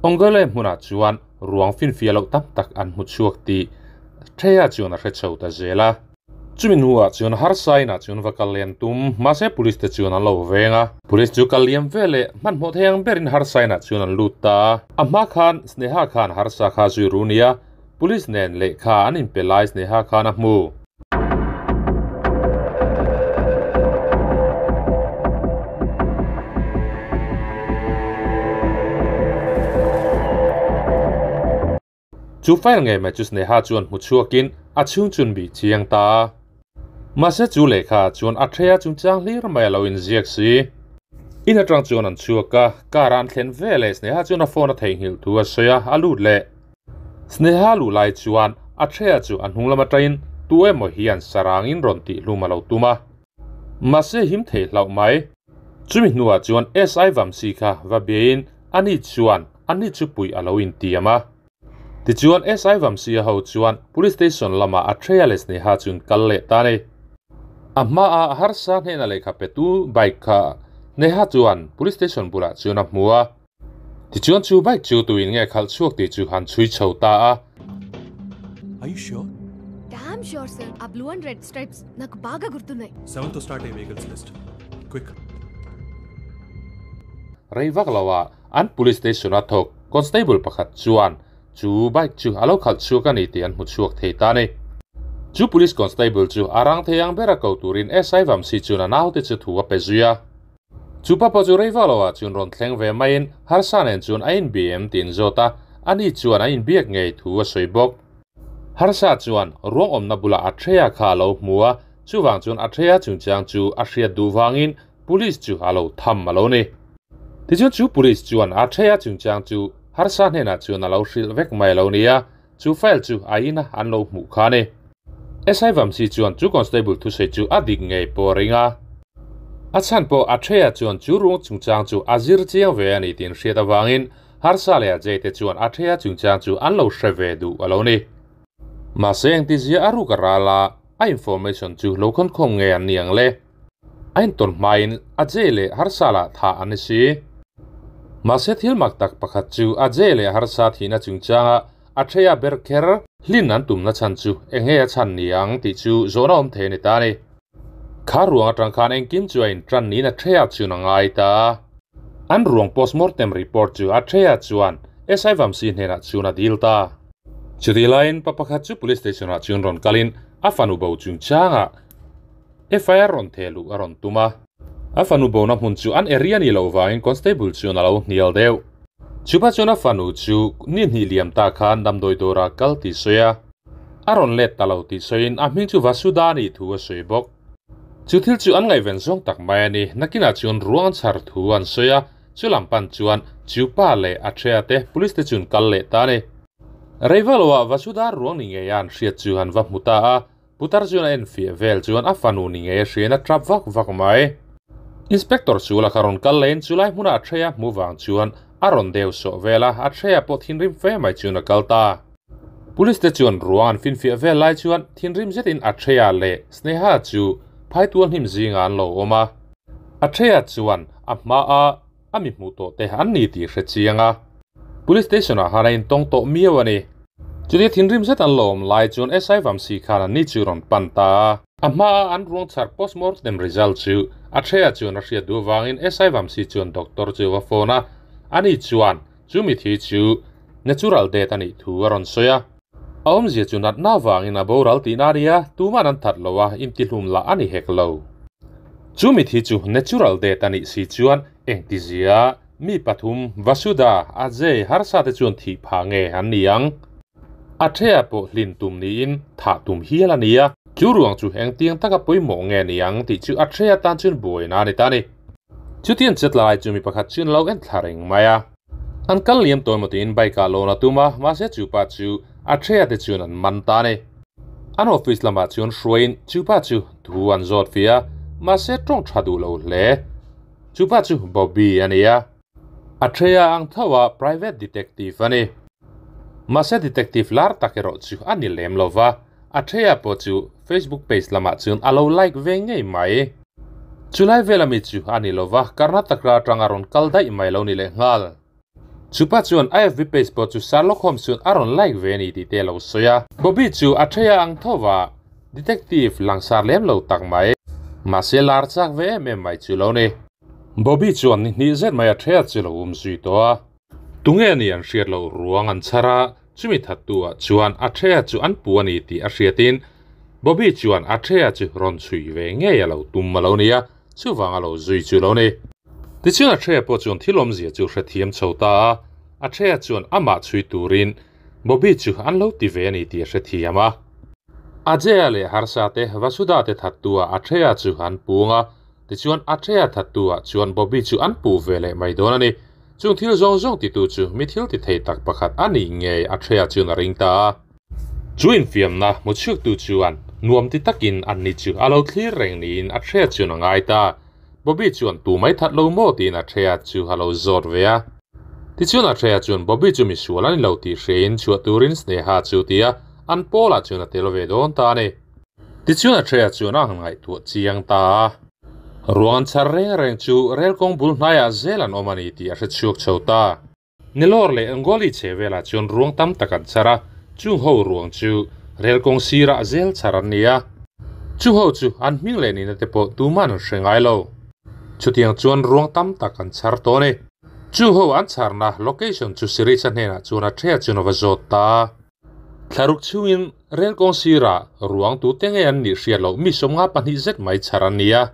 Ongole hmunah chuan ruang finfiah loh tam tak an hmu chhuak tih Thea chuan a hre chho ta zel a. Chumi hnuah chuan harsa inah chuan va kal lian tum, mahse police te chuan an lo veng a. Police chu kal liam ve leh hmanhmawh thei ang berin harsa inah chuan an lut ta a. A hma khan Sneha khan harsa kha zui ru nia, police nen lehkha an inpe lai Sneha khan a hmu. Chu file ngei mai chu Sneha chuan hmu chhuakin a chhung chun bih chiang ta a. Mahse chu lehkha chuan a thei a chungchang hlir mai a lo inziak si. In atang chuan an chhuak a, car a an thlen ve leh Sneha chuan a phone a theihnghilh thu a sawi a, a lut leh. Sneha luh lai chuan Atreya chu a hnung lam atangin tu emaw hian sarangin rawn tih hlum a lo tum a. Mahse him thei hlauh mai. Chumi hnuah chuan SI Vamsi kha va biain ani chuan ani chu puih a lo intiam a. Tichuan SI Vamsi a ho chuan Police Station lamah Atreya leh Sneha chuan kal leh ta a ni. A hmaah harsa hnena lehkha petu bike kha Sneha chuan Police Station bulah chuan a hmu a. Tichuan chu bike chu tuin nge khalh chhuak tih chu han chhui chho ta a. Are you sure? Damn sure sir ఆ blue and red stripes నాకు బాగా గుర్తున్నాయి 7 తో start అయ్యే vehicles list quick Rei vak lo ah an police station a thawk constable pakhat chuan chu bike chu a lo khalh chhuak a ni tih an hmu chhuak thei ta a ni. Chu police constable chu a rang thei ang bera ko turin SI Vamsi chuan a naute chu thu a pe zui a. Chu pa pawh chu rei vak loah chuan rawn thleng ve maiin Harsa nen chuan a inbia em tiin zawt a, ani chuan a inbiak ngei thu a sawi bawk. Harsa chuan ruang awmna bulah Atreya kha a lo hmu a, chuvang chuan Atreya chungchang chu a hriat duh vangin Police chu a lo tham a lo ni. Tichuan chu Police chuan Atreya chungchang chu Harsa hnenah chuan a lo hrilh vek mai a lo ni a, chu file chu a ina an lo hmuh kha a ni. SI Vamsi chuan chu constable thusawi chu a dik ngei pawh a ring a. A chhan pawh Atreya chuan chu ruang chungchang chu a zir chiang ve a ni tiin hriat avangin Harsa leh Ajay te chuan Atreya chungchang chu an lo hre ve duh a lo ni. Mahse engtizia a ruk a ral a, a information chu lo khawnkhawm ngei an ni ang le. A intawn hmain Ajay leh Harsa lah thah an ni si. Mahse thil mak tak pakhat chu Ajay leh Harsa thihna chungchanga Atreya ber kher hlin an tumna chhan chu eng nge a chhan ni ang tih chu zawhna awm thei a ni ta a ni. Kha ruang atang khan engkim chu a intan niin Atreya chuan a ngai ta a. An ruang postmortem report chu Atreya chuan SI Vamsi hnenah chuan a dil ta. Chutih laiin pa pakhat chu police station ah chuan rawn kalin a fanu bo chungchangah FIR rawn theh luh a rawn tum a. A fanu bona hmun chu an area ni loh vangin constable chuan a lo hnial deuh. Chupa chuan a fanu chu ni hnih liam ta khan damdawi dawrah kal tih sawi a. A rawn let ta lo tih sawiin a hming chu Vasudha a nih thu a sawi bawk. Chu thil chu an ngaihven zawng tak mai a ni. Nakinah chuan ruang an chhar thu an sawi a, chu lam pan chuan Chupa leh Atreya te police te chuan kal leh ta a ni. Reivaloah Vasudha ruang ni ngeia an hriat chu an va hmu ta a, Putar chuan a enfiah vel chuan a fanu ni ngei a hriain a tap vak vak mai. Inspector chu la kha rawn kal lehin chulai hmunah Atreya hmu vang chuan a rawn deu sawh vel a, Atreya pawh thinrim fe mai chuan a kal ta. Police te chuan ruang an finfiah vel lai chuan thinrim zetin Atreya leh Sneha chu phaitual hnim zingah an lo awm a. Atreya chuan a hmaa a mi hmuh tawh te an ni tih hre chiang a, Police station ah khan a intawng tawh miau a ni. Chutia thinrim zet an lo awm lai chuan SI Vamsi khan an ni chu rawn pan ta a. A hmaa an ruang chhar postmortem result chu Atreya chuan a hriat duh avangin SI Vamsi chuan doctor chu a va phone a, ani chuan chu mithi chu natural death a nih thu a rawn sawi a. A awmzia chu natna avangin a boral tihna a nia, tuman an that lo a, intihlum lah a ni hek lo. Chu mithi chu natural death a nih si chuan engtizia mi pathum Vasuda, Ajay, Harsha te chuan thih phah nge an ni ang? A thea pawh hlin tum niin thah tum hial a ni a. Chu ruang chu engtiang taka pawimawh nge ni ang tih chu a thea tan chuan buaina a ni ta a ni. Chutiang chet lai chu mi pakhat chuan lo en thla reng mai a. An kal liam tawi maw tiin bike ah lawn a tum a, mahse chu pa chu a thea te chuan an man ta a ni. An office lamah chuan hruaiin chu pa chu thu an zawt fih a, mahse tawng tha duh lo hle. Chu pa chu Bobby a ni a, a thea ang tho a private detective a ni. Mahse detective lar tak erawh chu a ni lem lo va, a thea pawh chu Facebook page lamah chuan a lo like ve ngei mai. Chulai vela mi chu a ni lo va, Karnataka atanga rawn kal daih mai lo ni lehnghal. Chupa chuan a FB page pawh chu Sherlock Holmes chuan a rawn like ve a ni tih te a lo sawi a. Bobby chu a theia ang tho va, detective langsar lem lo tak mai. Mahse lar chak ve em em mai chu lo ni. Bobby chuan ni hnih zet mai a theia chu lo um zui tawh a. Tunge ni an hriat loh ruang an chhar a, chumi thattu ah chuan a theia chu an pu a ni tih a hriatin Bobby chuan Atreya chu rawn chhui ve ngei a lo tum a lo ni a, chuvang a lo zui chu lo ni. Tichuan Atreya pawh chuan thil awmzia chu hrethiam chho ta a, Atreya chuan amah chhui turin Bobby chu an lo ti ve a ni tih a hrethiam a. Ajaya leh Harsha te Vasuda te thattu ah Atreya chu an pung a, tichuan Atreya thattu ah chuan Bobby chu an puh ve leh mai dawn a ni. Chung thil zawng zawng titu chu mi thil ti thei tak pakhat a nih ngei Atreya chuan a ring ta a. Chu infiamna hmuchhiaktu chuan nuam ti takin anni chu a lo thlir reng niin a hria chuan a ngai ta. Bobby chuan tu mai that lo maw tiin a hria chu a lo zawt ve a. Tichuan a hria chuan Bobby chu misual a ni lo tih hriain chhuah turin Sneha chu ti a, an pawlah chuan a tel ve dawn ta a ni. Tichuan a hria chuan a han ngaihtuah chiang ta a. Ruang an chhar reng reng chu rel kawng bul hnaiah zel an awm a ni tih a hre chhuak chho ta. Nilor leh Angoli chhe velah chuan ruang tam tak an chhar a, chung ho ruang chu rel kawng sirah zel chhar an ni a. Chu ho chu an hming leh nihna te pawh tuman an hre ngai lo. Chutiang chuan ruang tam tak an chhar tawh a ni. Chu ho an chharna location chu Siricha hnenah chuan a thea chuan a va zawt ta a. Thlaruk chhungin rel kawng sirah ruang tute nge an nih hriat loh mi 52 zet mai chhar an ni a.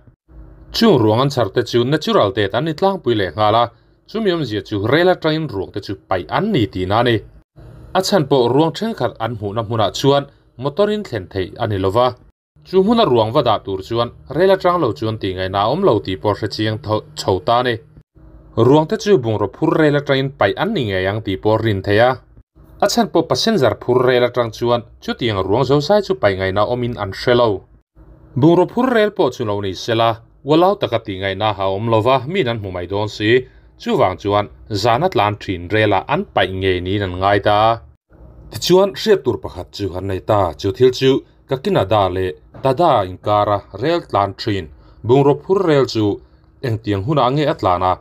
Chung ruang an chhar te chu natural death an ni tlangpui leh nghal a, Chumi awmzia chu rel atangin ruang te chu paih an ni tihna a ni. A chhan pawh ruang thenkhat an hmuhna hmunah chuan motor in thlen theih a ni lova. Chu hmuna ruang va dah tur chuan rel atang lo chuan tih ngaihna a awm lo tih pawh hre chiang chho ta a ni. Ruang te chu bungraw phur rel atangin paih an ni ngei ang tih pawh rin theih a. A chhan pawh passenger phur rel atang chuan chutiang ruang zozai chu paih ngaihna awmin an hre lo. Bungraw phur rel pawh chu lo ni sela, ualau taka tih ngaihna a awm lova min an hmu mai dawn si. Chuvang chuan zana tlan thin relah an paih ngei niin an ngai ta. Tichuan hriat tur pakhat chu an nei ta, chu thil chu Kakinada leh Tada inkara rel tlan thin bungraw phur rel chu engtiang hunah nge a tlan a,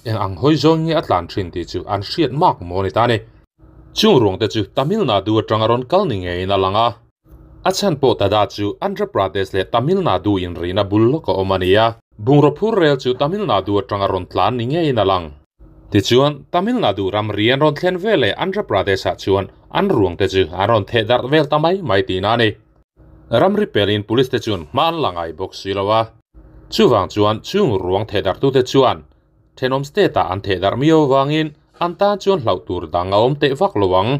eng ang hawi zawng nge a tlan thin tih chu an hriat mak maw ni ta ni. Chung ruang te chu Tamil Nadu atanga rawn kal ni ngeiin a lang a. A chhan pawh Tada chu Andhra Pradesh leh Tamil Nadu inrina bul lawk a awm a ni a. Bungraw phur rel chu Tamil Nadu atanga rawn tlan ni ngeiin a lang. Tichuan, Tamil Nadu ramri an rawn thlen ve leh Andhra Pradesh-ah chuan an ruang te chu an rawn theh darh vel ta mai mai tihna a ni. Ramri pelin police te chuan hma an la ngai bawk si lo a. Chuvang chuan chung ruang theh darhtute chuan thenawm state-ah an theh darh miau avangin an tan chuan hlauh tur dang a awm teh vak lo ang.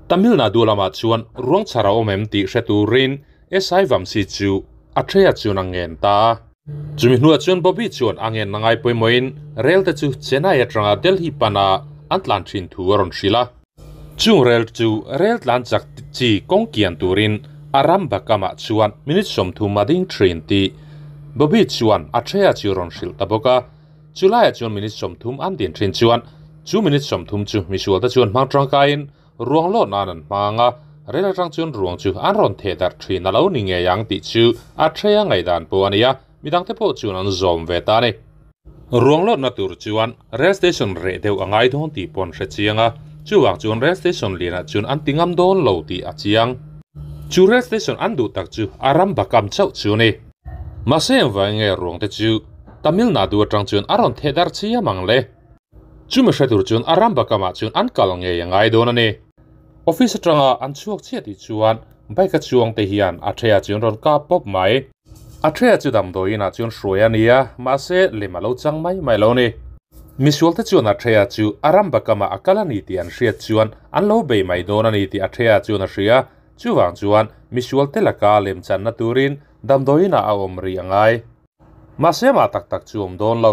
Tamil Nadu lamah chuan ruang chhar a awm em tih hre turin SI Vamsi chu Atreya chuan a ngen ta a. Chumi hnuah chuan Bobby chuan a ngenna ngai pawimawhin rel te chu Chennai atanga Delhi pana an tlan thin thu a rawn hrilh a. Chung rel chu rel tlan chak chi kawng kian turin a ram bakamah chuan minute 30 a ding thin tih Bobby chuan Atreya chu rawn hrilh ta bawk a. Chulaiah chuan minute 30 an din thin chuan chu minute 30 chu misual te chuan hmang tangkaiin ruang lawt nan an hmang a, rel atang chuan ruang chu an rawn theh darh thin a lo ni ngei ang tih chu Atreya ngaihdan pawh a ni a, midang te pawh chuan an zawm ve ta a ni. Ruang lawtna tur chuan rail station reh deuh a ngai dawn tih pawh an hre chiang a, chuvang chuan rail station lianah chuan an ti ngam dawn lo tih a chiang. Chu rail station an duh tak chu a ram bakam chauh chu a ni. Mahse engvang nge ruang te chu Tamil Nadu atang chuan a rawn theh darh chiam ang le? Chumi hre tur chuan a ram bakamah chuan an kal ngei a ngai dawn a ni. Office atanga an chhuak chiah tih chuan bike a chuang te hian Atreya chuan rawn kap pawp mai. Atreya chu damdawiin ah chuan hruai a ni a, mahse lem a lo chang mai mai lo a ni. Misual te chuan Atreya chu a ram bakamah a kal a ni tih an hriat chuan an lo bei mai dawn a ni tih Atreya chuan a hria. Chuvang chuan misual te laka lem channa turin damdawiin ah a awm rih a ngai. Mahse mah tak tak chu awm dawn lo.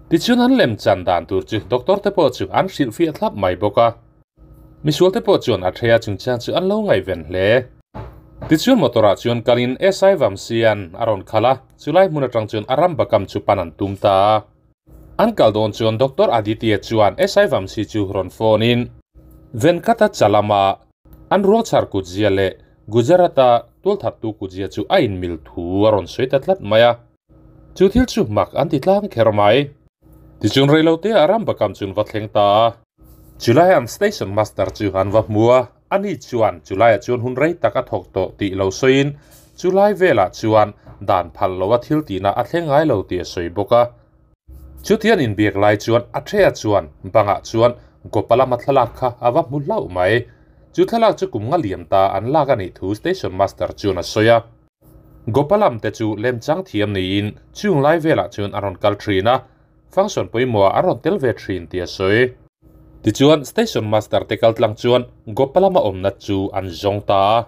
Tichuan an lem chan dan tur chu doctor te pawh chu an hrilhfiah thlap mai bawk a. Misual te pawh chuan Atreya chungchang chu an lo ngaihven hle. Tichuan motor ah chuan kalin SI Vamsian a rawn khalh a, chulai hmun atang chuan a ram bakam chu pan an tum ta a. An kal dawn chuan Doctor Aditya chuan SI Vamsi chu rawn phone in Venkata Chalama an ruang chhar kutzia leh Gujarat-a tualthattu kutzia chu a inmil thu a rawn sawi ta tlat mai a. Chu thil chu mak an ti tlang kher mai. Tichuan reilote a ram bakam chuan va thleng ta a. Chulai an station master chu an va hmu a, ani chuan chulaiah chuan hun rei tak a thawk tawh tih lo sawiin chulai velah chuan dan phal loa thil tihna a thleng ngai lo tih a sawi bawk a. Chutian inbiak lai chuan Atreya chuan bangah chuan Gopalama thlalak kha a va hmu hlauh mai. Chu thlalak chu kum nga liam ta an lak a nih thu station master chuan a sawi a. Gopalam te chu lemchang thiam niin chung lai velah chuan a rawn kal thin a, function pawimawhah an rawn tel ve thin tih a sawi. Tichuan station master te kal tlang chuan Gopalama awmna chu an zawng ta a.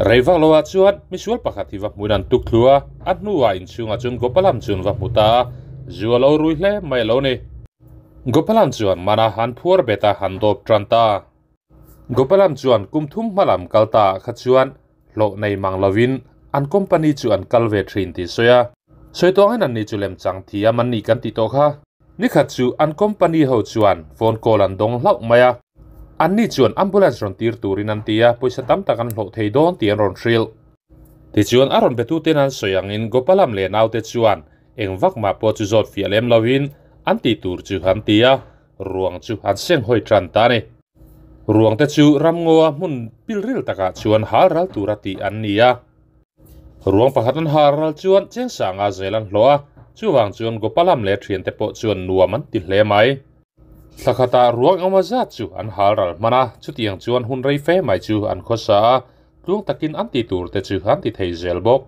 Rei vak loah chuan misual pakhat hi va hmuin an tuk thlu a, a hnuah inchhungah chuan Gopalam chuan va hmu ta a, zu a lo rui hle mai a lo ni. Gopalam chuan mana han phuar bet a han dawp tan ta. Gopalam chuan kum thum hma lam kal ta ah kha chuan hlawh nei mang lovin an company chu an kal ve thin tih sawi a. Sawi tawngin an ni chu lem chang thiam an nih kan tih tawh kha. Nikhat chu an company ho chuan phone call an dawng hlauh mai a. Anni chuan ambulance rawn tir turin an ti a, pawisa tam tak an hlawh thei dawn tih an rawn hrilh. Tichuan a rawn betuten an sawi angin Gopalam leh naute chuan eng vak mah pawh chu zawt fiah lem lovin an tih tur chu an ti a, ruang chu an seng hawi tan ta a ni. Ruang te chu ramngaw a hmun pilril takah chuan hal ral tura tih an ni a. Ruang pakhat an hal ral chuan Chengsanga zel an hlawh a, chuvang chuan Gopalam leh thiante pawh chuan nuam an ti hle mai. Thla khatah ruang engemaw zat chu an hal ral hman a, chutiang chuan hun rei fe mai chu an khawsa a, tluang takin an ti tur te chu an ti thei zel bawk.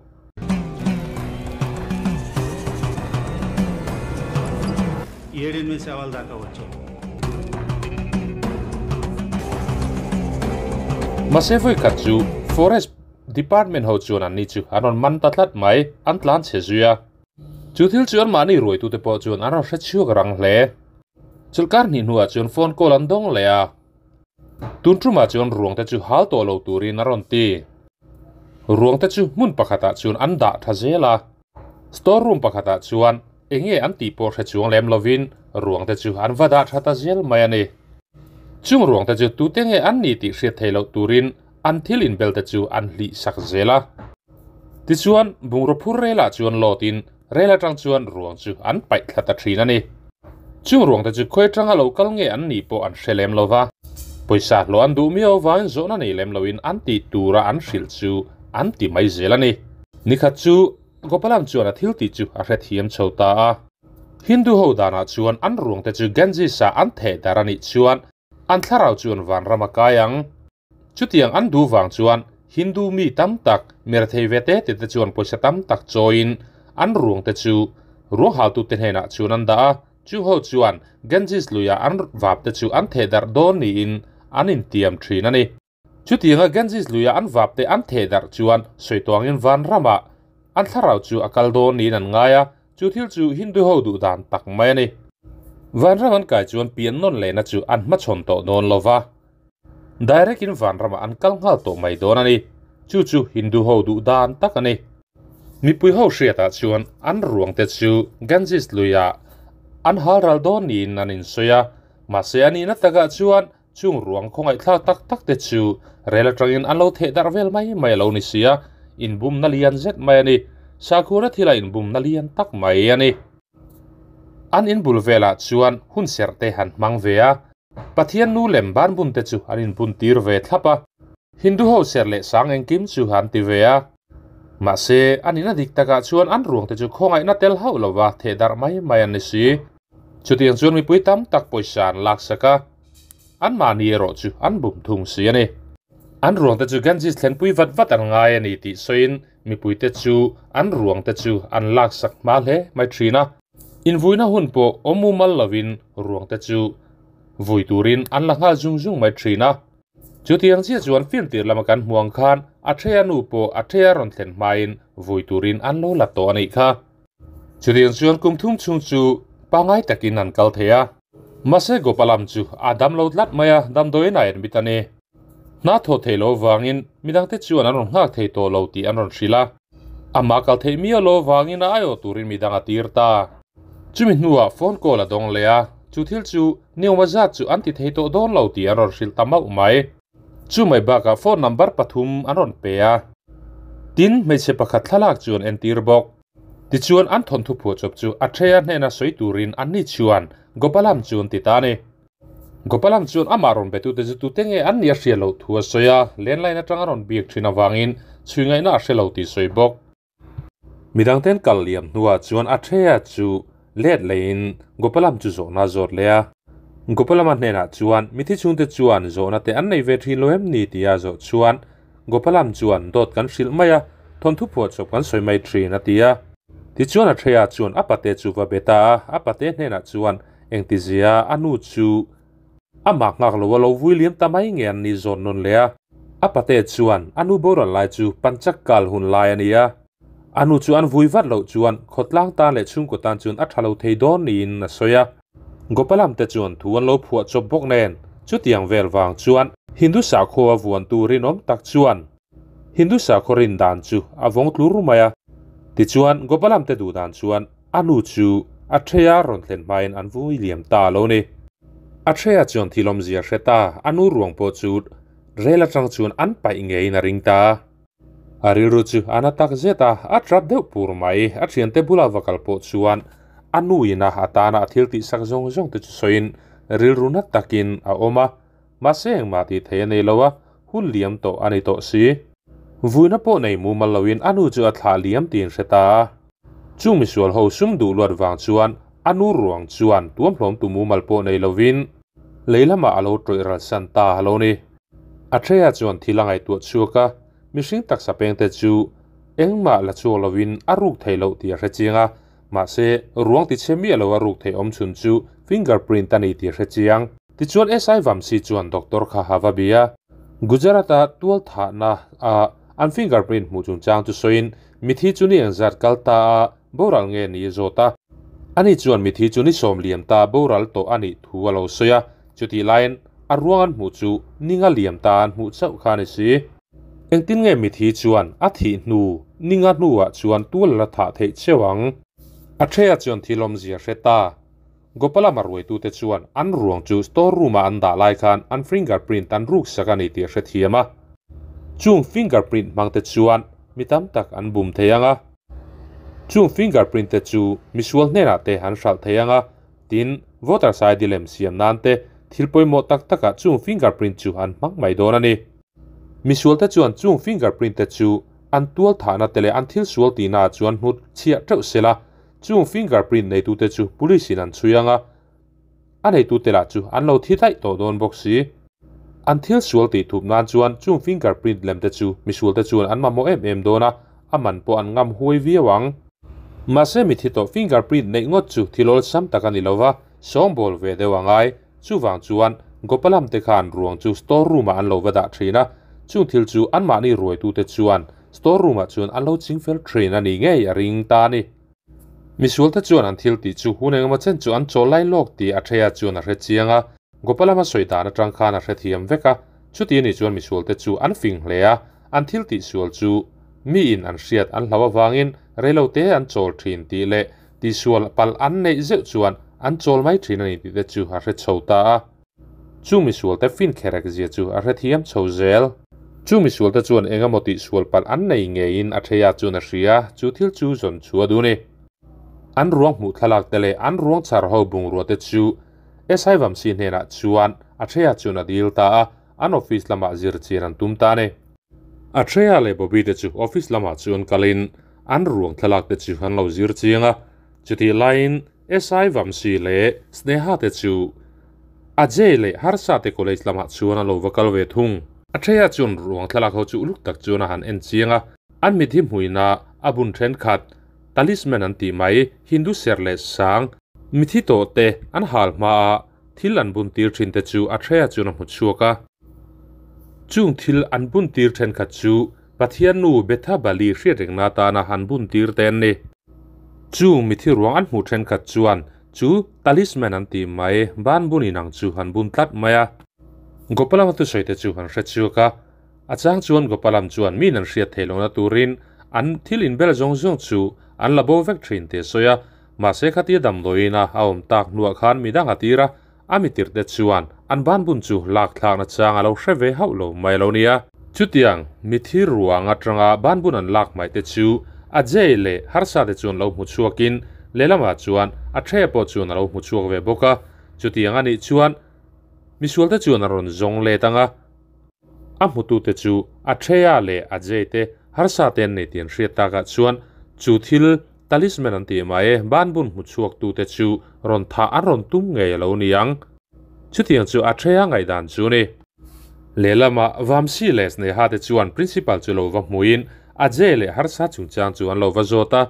ఏడెనిమిది శవాల దాకా వచ్చాయి Mahse vawi khat chu Forest Department ho chuan an ni chu an rawn man ta tlat mai, an tlan chhe zui a. Chu thil chu anmahni ruaitute pawh chuan an rawn hre chhuak rang hle. Chawlhkar hnih hnuah chuan phone call an dawng leh a. Tun tumah chuan ruang te chu hal tawh lo turin a rawn ti. Ruang te chu hmun pakhatah chuan an dah tha zel a. Store room pakhatah chuan eng nge an tih pawh hre chuang lem lovin ruang te chu an va dah tha ta zel mai a ni. Chung ruang te chu tute nge an ni tih hriat theih loh turin an thil inbel te chu an hlih sak zel a. Tichuan bungraw phur relah chuan lawtin rel atang chuan ruang chu an paih thla ta thin a ni. Chung ruang te chu khawi atanga lo kal nge an nih pawh an hre lem lo va. Pawisa hlawh an duh miau avangin zawhna nei lem loin an tih tura an hrilh chu an ti mai zel a ni. Nikhat chu Gopalam chuan a thil tih chu a hrethiam chho ta a. Hindu ho danah chuan an ruang te chu Ganges ah an theh dar a nih chuan an thlarau chuan vanram a kai ang. Chutiang an duh vang chuan Hindu mi tam tak, mirthei ve te te te chuan pawisa tam tak chawiin an ruang te chu ruang haltute hnenah chuan an dah a. Chu ho chuan Ganges luia an vap te chu an theh darh dawn niin an intiam thin a ni. Chutianga Ganges luia an vap te an theh darh chuan sawi tuangin vanramah An thlarau chu a kal dawn niin an ngai a, chu thil chu Hindu ho duh dan tak mai a ni. Vanram an kai chuan pian nawn lehna chu an hmachhawn tawh dawn lo va, direct in vanramah an kal nghal tawh mai dawn a ni. Chu chu Hindu ho duh dan tak a ni. Mipui ho hriatah chuan an ruang te chu Ganges luiah an hal ral dawn niin an insawi a, mahse a nihna takah chuan chung ruang khawngaihthlak tak tak te chu rel atangin an lo theh darh vel mai mai a lo ni si a, inbumna lian zet mai a ni. Sakhura thila inbumna lian tak mai a ni. An inbul velah chuan hun serh te han hmang ve a, Pathian nu lem banbun te chu an inbun tir ve thlap a, Hindu ho serh leh sang engkim chu han ti ve a. Mahse, an ina dik takah chuan an ruang te chu khawngaihna tel hauh lova theh darh mai mai an ni si. Chutiang chuan mipui tam tak pawisa an laksak a, anmahni erawh chu an bum thung si a ni. An ruang te chu Ganges thlenpui vat vat an ngai a ni tih sawiin mipuite chu an ruang te chu an laksak hma hle mai thin a. Invuina hun pawh awm mumal lovin ruang te chu vui turin an la nghal zung zung mai thin a. Chutiang chiah chuan film tir lama kan hmuh ang khan a theia nu pawh a theia rawn thlen hmain vui turin an lo la tawh a nih kha. Chutiang chuan kum thum chhung chu pangai takin an kal thei a. Mahse Gopalam chu a dam lo tlat mai a, damdawiin a admit a ni. Hna thawh theih loh avangin midangte chuan an rawn nghak thei tawh lo tih an rawn hrilh a. Amah kal theih miau lo avangin a aiawh turin midang a tir ta. Chumi hnuah phone call a dawng leh a, chu thil chu Niawma zat chu an ti thei tawh dawn lo tih an rawn hrilh ta mauh mai. Chu mai bakah phone number pathum an rawn pe a. Tin, hmeichhe pakhat thlalak chu an entir bawk. Tichuan an thawnthu phuahchawp chu a theia hnena sawi turin anni chuan Gopalam chu an ti ta a ni. Gopalam chuan amah rawn betute chu tute nge an nih a hriat loh thu a sawi a, landline atanga rawn biak thin avangin chhui ngaihna a hre lo tih sawi bawk. Midangten kal liam hnuah chuan a theia chu let leiin Gopalam chu zawhna a zawt leh a. Gopalama hnenah chuan mithi chhungte chuan zawhna te an nei ve thin lo em ni tia a zawh chuan Gopalam chuan dawt kan hrilh mai a, thawnthu phuahchawp kan sawi mai thin a ti a. Tichuan a theia chuan a pate chu va be ta a, a pate hnenah chuan engtizia a nu chu Amah nghak lo a lo vui liam ta mai nge an ni zawn nawn leh a. A pate chuan a nu boral lai chu panchak kal hun lai a ni a. A nu chu an vui vat loh chuan khawtlang tan leh chhungkaw tan chuan a tha lo thei dawn niin a sawi a. Gopalam te chuan thu an lo phuah chawp bawk nen chutiang vel vang chuan Hindu sakhaw a vuantu rinawm tak chuan Hindu sakhaw rin dan chu a vawng tlur mai a. Tichuan Gopalam te duh dan chuan A nu chu a Threya rawn thlen hmain an vui liam ta lo ni. A Threya chuan thil awmzia hre ta, a nu ruang pawh chu rel atang chuan an paih ngeiin a ring ta. A rilru chu a na tak zet a, a trap deuh pur mai. A thiante bula va kal pawh chuan a nu ina a tana a thil tihsak zawng zawng te chu sawiin rilru na takin a awm a. Mahse engmah tih theih a nei lo a, hun liam tawh a ni tawh si. Vuina pawh nei mumal loin a nu chu a thlah liam tiin hre ta a. Chung misual ho sum duh luat vang chuan a nu ruang chuan tuamhlawm tu mumal pawh nei lovin lei lamah a lo tawih ralsan ta a lo ni. A theia chuan thil a ngaihtuah chhuak a, mihring taksa pengte chu engmah la chhuak lovin a ruk theih loh tih a hre chiang a, mahse ruang ti chhe miah lo a ruk theih awm chhun chu fingerprint a ni tih a hre chiang. Tichuan SI Vamsi chuan doctor kha a va bia. Gujarat-a tual thahna a an fingerprint hmuh chungchang chu sawiin Mithi chu ni engzat kal ta a boral nge ni zawt a? Ani chuan mithi chu ni sawm liam ta boral tawh a nih thu a lo sawi a, chutih laiin a ruang an hmuh chu ninga liam ta an hmuh chauh kha a ni si. Engtin nge mithi chuan a thih hnu ninga hnuah chuan tual la thah theih cheu ang? A theia chuan thil awmzia hre ta. Gopalama ruaitute chuan an ruang chu store room-ah an dah lai khan an fingerprint an ruksak a ni tih a hrethiam a. Chung fingerprint hmangte chuan mi tam tak an bum thei ang a. Chung fingerprint te chu misual hnenah te an hralh thei ang a, tin, voter side lem siam nan te thil pawimawh tak takah chung fingerprint chu an hmang mai dawn a ni. Misual te chuan chung fingerprint te chu an tual thahna te leh an thil sual tihnaah chuan hnut chhiah teuh sela, Chung fingerprint neitute chu police in an chhui ang a, a neitute lah chu an lo thi daih tawh dawn bawk si. An thil sual tih thup nan chuan chung fingerprint lem te chu misual te chuan an mamawh em em dawn a, a man pawh an ngam huai viau ang. Mahse mithi tawh fingerprint neih ngawt chu thil awlsam tak a ni lo va, sawngbawl ve deuh a ngai. Chuvang chuan Gopalam te khan ruang chu store room ah an lo va dah thin a, chung thil chu anmahni ruaitute chuan. store room ah chuan an lo ching fel thin a ni ngei a ring ta a ni. Misual te chuan an thil tih chu hun engemaw chen chu an chawl lai lawk tih a theia chuan a hre chiang a, Gopalama sawi dan atang khan a hrethiam vek a, chuti anih chuan misual te chu an fing hle a, an thil tih sual chu miin an hriat an hlau avangin reilo te an chawl thin tih leh tihsual palh an neih zeuh chuan an chawl mai thin a ni tih te chu a hre chho ta a. Chu misual te fin kherek zia chu a hrethiam chho zel. Chu misual te chuan eng emaw tihsual palh an nei ngeiin a theia chuan a hria, chu thil chu zawn chu a duh a ni. An ruang hmuh thlalak te leh an ruang chhar ho bungrua te chu SI Vamsi hnenah chuan a theia chuan a dil ta a, an office lamah zir chian an tum ta a ni. Atreya leh Bobby te chu office lamah chuan kalin an ruang thlalak te chu an lo zir chiang a, chutih laiin SI Vamsi leh Sneha te chu Ajay leh Harsha te college lamah chuan a lo va kal ve thung. Atreya chuan ruang thlalak ho chu uluk tak chuan a han en chiang a, an mithi hmuina a bun thenkhat talisman an tih mai Hindu ser leh sang mithi tawh te an hal hmaa thil an bun tir thin te chu Atreya chuan a hmu chhuak a. Chung thil an bun tir thenkhat chu Pathian nu Betha Bali hriat rengna atana han bun tir te an ni. Chung mithi ruang an hmuh thenkhat chuan chu talisman an tih mai ban bun inang chu han bun tlat mai a. Gopalama thusawi te chu han hre chhuak a, a chang chuan Gopalam chuan min an hriat theih lohna turin an thil inbel zawng zawng chu an la bo vek thin tih a sawi a, mahse khatia damdawiin a a awm tak hnuah khan midang a tir a, A mitirhte chuan an banbun chu lak thlakna chang a lo hre ve hauh lo mai lo nia. Chutiang mithi ruang atanga banbun an lak hmaih te chu a jei leh harsa te chuan lo hmu chhuakin lehlamah chuan a the pawh chuan a lo hmu chhuak ve bawk a. Chutiang a nih chuan misual te chuan a rawn zawng let ang a, a hmutute chu a thea leh a jei te harsa te an nei tih an hriat takah chuan chu thil Talisman an tih mai, banbun hmu chhuaktute chu rawn thah an rawn tum ngei a lo ni ang. Chutiang chu a thea ngaihdan chu ni. Lehlamah Vamsi leh Sneha te chuan Principal chu lo va hmuin Ajay leh harsa chungchang chu an lo va zawt a,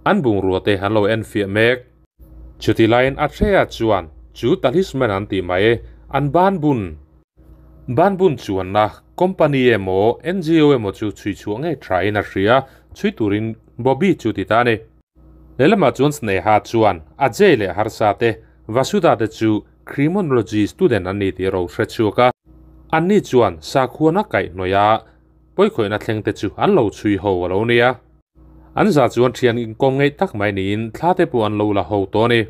an bungrua te an lo enfiah mek. Chuti laiin a thea chuan chu talisman an tih mai, an banbun Banbun chuanna company emaw NGO emaw chu chhui chhuah ngei thain a hria, chhui turin Bobby chu ti ta a ni. Lehlamah chuan Sneha chuan Ajay leh Harsha te, Vasuda te chu Criminology student an ni tih ro hre chhuak a. Anni chuan sakhuana kaihhnawih a pawikhawihna thleng te chu an lo chhui ho a lo nia. An za chuan thian inkawm ngeih tak mai niin thla te pawh an lo la ho tawh a ni.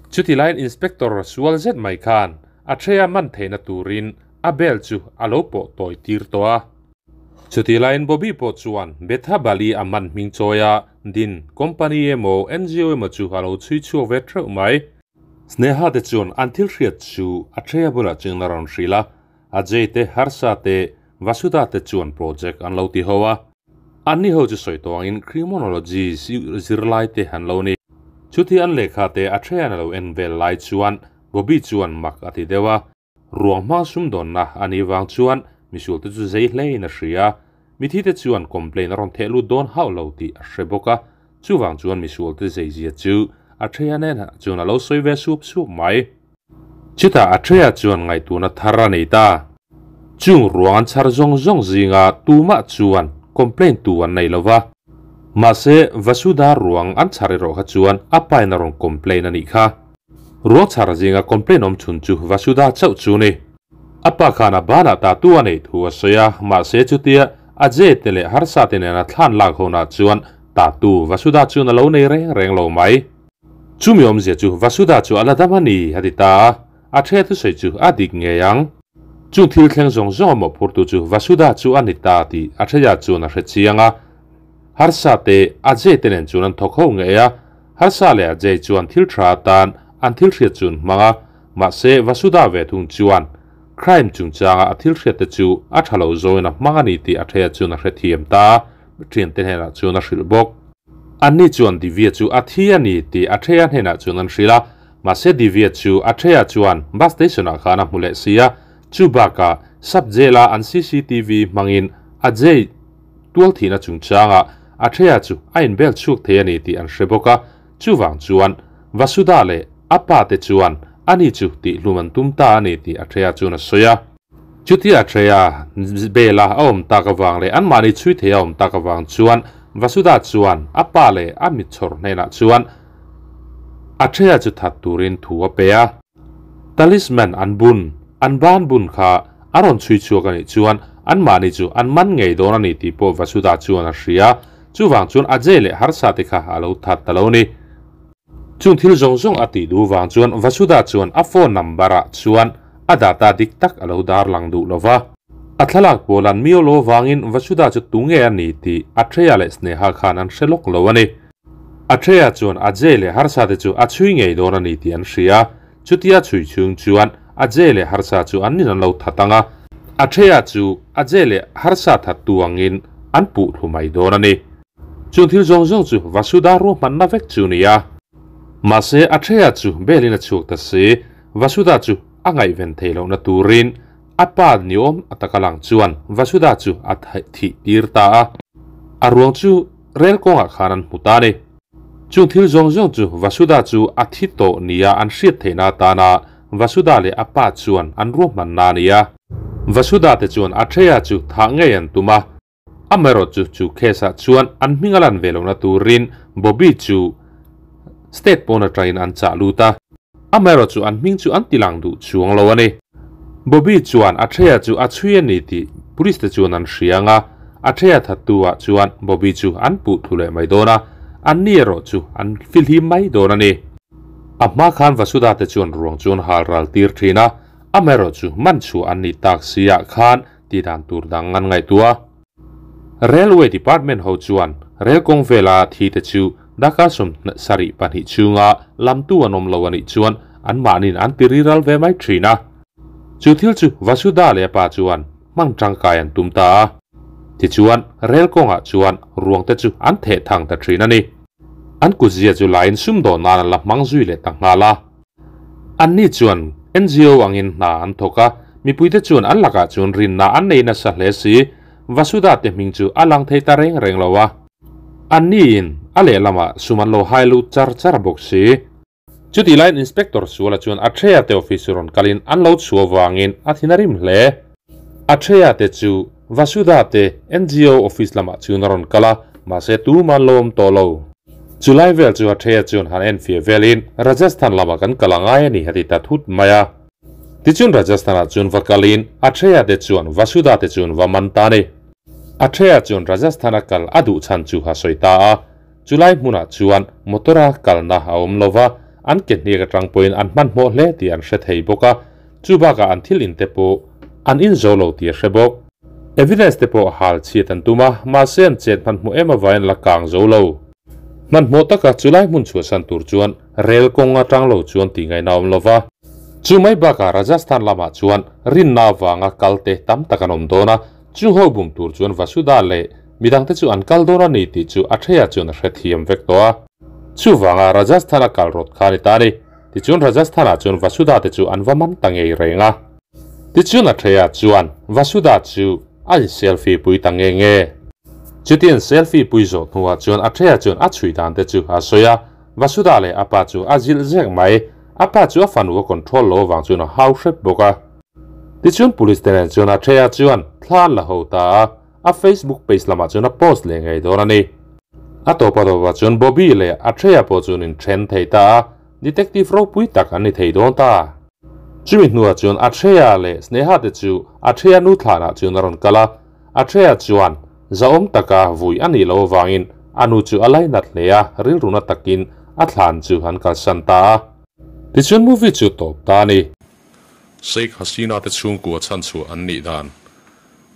Chuti laiin Inspector sual zet mai khan a threia man theihna turin a bel chu a lo pawh tawi tir tawh a. Chuti laiin Bobby pawh chuan Betha Bali a man hming chawia din company emaw NGO emaw chu a lo chhui chhuak ve theuh mai. Sneha te chuan an thil hriat chu a threia bulah chuan a rawn hrilh a, Ajay te, Harsha te, Vasuda te chuan project an lo ti ho a. Anni ho chu sawi tawh angin Criminology zirlai te an lo ni. Chuti an lehkha te a then a lo en vel lai chuan Bobby chuan mak a ti deuh a. Ruang hmang sumdawnna a nih vang chuan misual te chu zei hlein a hria. Mithi te chuan complaint a rawn theh lut dawn hauh lo tih a hre bawk a. Chuvang chuan misual te zeizia chu a then enah chuan a lo sawi ve sup sup mai. Chutah Atreya chuan ngaihtuahna thar a nei ta. Chung ruang an chhar zawng zawng zinga tumah chuan complaint tu an nei lo va. Mahse, Vasudha ruang an chhar erawh kha chuan a pain a rawn complaint a nih kha. Ruang chhar zinga complaint awm chhun chu Vasudha chauh chu ni. A pa khan a banah ta tu a neih thu a sawi a, mahse chutia Ajay te leh Harsha te nena thlan lak honah chuan ta tu Vasudha chuan a lo nei reng reng lo mai. Chumi awmzia chu Vasuda chu a la dam a ni, a ti ta a. A the thusawi chu a dik ngei ang. Chung thil thleng zawng zawng a mawhphurtu chu Vasuda chu a ni ta tih a theia chuan a hre chiang a. Harsa te, Ajay te nen chuan an thawk ho ngei a. Harsa leh Ajay chuan thil tha atan an thil hriat chu an hmang a. Mahse, Vasuda ve thung chuan crime chungchanga a thil hriat te chu a tha lo zawngin a hmang a ni tih a theia chuan a hrethiam ta a, thiante hnenah chuan a hrilh bawk. Anni chuan Divya chu a thi a ni tih Atreya hnenah chuan an hrilh a, mahse Divya chu Atreya chuan bus station ah khan a hmu leh si a, chu bakah sub jail a an cctv hmangin Ajay tual thihna chungchangah Atreya chu a inbel chhuak thei a ni tih an hre bawk a, chuvang chuan Vasuda leh a pa te chuan ani chu tihhlum an tum ta a ni tih Atreya chuan a sawi a. Chutia Atreya bela a awm tak avang leh anmahni chhui thei a awm tak avang chuan Vasuda chuan a pa leh a mitchhawr hnenah chuan Atreya chu that turin thu a pe a. Talisman an bun, an ban bun kha a rawn chhui chhuak a nih chuan anmahni chu an man ngei dawn a ni tih pawh Vasuda chuan a hria. Chuvang chuan Ajay leh Harsha te kha a lo that ta lo a ni. Chung thil zawng zawng a tih duh vang chuan Vasuda chuan a phone number ah chuan a data dik tak a lo dar lang duh lo va. A thlalak pawl an miau lo vangin Vasuda chu tunge a ni tih Atreya leh Sneha khan an hre lawk lo a ni. Atreya chuan Ajay leh Harsha te chu a chhui ngei dawn a ni tih an hria. Chutia chhui chhung chuan Ajay leh Harsha chu an nin an lo that ang a, Atreya chu Ajay leh Harsha that tu angin an puh thlu mai dawn a ni. Chung thil zawng zawng chu Vasuda ruahmanna vek chu ni a. Mahse, Atreya chu belin a chhuak ta si. Vasuda chu a ngaihven thei lohna turin a pa niawm a taka lang chuan Vasuda chu a thih tir ta a. A ruang chu rel kawngah khan an hmu ta a ni. Chung thil zawng zawng chu Vasuda chu a thi tawh nia an hriat theihna atana Vasuda leh a pa chuan an ruahmanna a ni a. Vasuda te chuan Atreya chu thah ngei an tum a. Amaherawhchu chu case ah chuan an hming a lan ve lohna turin Bobby chu state pawn atangin an chah lut a. Amaherawhchu an hming chu an ti lang duh chuang lo a ni. Bobby chuan Atreya chu a chhui a ni tih police te chuan an hria ang a, Atreya thattu ah chuan Bobby chu an puh thlu leh mai dawn a, anni erawh chu an fihlim mai dawn a ni. A hma khan Vasuda te chuan ruang chu an hal ral tir thin a, amaherawhchu man chhuah an nih tak si ah khan tih dan tur dang an ngaihtuah a. Railway Department ho chuan rel kawng vela thi te chu Dhaka 72 chhunga lamtu an awm lo a nih chuan anmahniin an ti riral ve mai thin a. Chu thil chu Vasuda leh a pa chuan hmang tangkai an tum ta a. Tichuan rel kawngah chuan ruang te chu an theh thang ta thin a ni. An kutzia chu lain sumdawn nan an la hmang zui leh ta nghal a. Anni chuan NGO angin hna an thawk a, mipuite chuan an lakah chuan rinna an nei nasa hle si. Vasuda te hming chu a lang thei ta reng reng lo a. Anniin a lehlamah sum an lo hai lut char char bawk si. Chutih laiin Inspector Suala chuan Atreya te office rawn kalin an lo chhuah vangin a thin a rim hle. Atreya te chu Vasuda te NGO office lamah chuan a rawn kal a, mahse tumah an lo awm tawh lo. Chu lai vel chu Atreya chuan han enfiah velin Rajasthan lamah kan kal a ngai a ni a ti ta thut mai a. Tichuan Rajasthan-ah chuan va kalin Atreya te chuan Vasuda te chuan va man ta a ni. Atreya chuan Rajasthan-a kal a duh chhan chu a sawi ta a. Chu lai hmunah chuan motor-a kalna a awm lo va, an ke hniak atang pawhin an hmanhmawh hle tih an hre thei bawk a. Chu bakah an thil in te pawh an in zo lo tih a hre bawk. Evidence te pawh hal chhiat an tum a, mahse an chet hmanhmawh em avain la kang zo lo. Hmanhmawh taka chu lai hmun chhuahsan tur chuan rel kawng atang lo chuan tih ngaihna a awm lo va. Chu mai bakah Rajasthan lamah chuan rinna avanga kal te tam tak an awm dawn a, chu ho bum tur chuan Vasuda leh midangte chu an kal dawn a ni tih chu Atreya chuan a hrethiam vek tawh a. Chuvanga Rajasthan a kal rawt kha a ni ta a ni. Tichuan Rajasthan-ah chuan Vasuda te chu an va man ta ngei reng a. Tichuan Atreya chuan Vasuda chu a in selfie pui ta nge nge. Chuti an selfie pui zawh hnuah chuan Atreya chuan a chhui dan te chu a sawi a, Vasuda leh a pa chu a zilh zek mai. A pa chu a fanu a control lo avang chuan a hau hrep bawk a. Tichuan police te nen chuan Atreya chuan thla an la ho ta a, a Facebook page lamah chuan a post leh ngei dawn a ni. A tawp a tawpah chuan Bobby leh Atreya pawh chuan in then thei ta a, detective ropui tak an ni thei dawn ta. Chumi hnuah chuan Atreya leh Sneha te chu Atreya nu thlanah chuan a rawn kal a, Atreya chuan zahawm taka vui a nih loh avangin a nu chu a lainat hle a, rilruna takin a thlan chu an kalsan ta a. Tichuan movie chu tawp ta a ni. Sheikh Hasina te chhungkua chhanchhuah an nih dan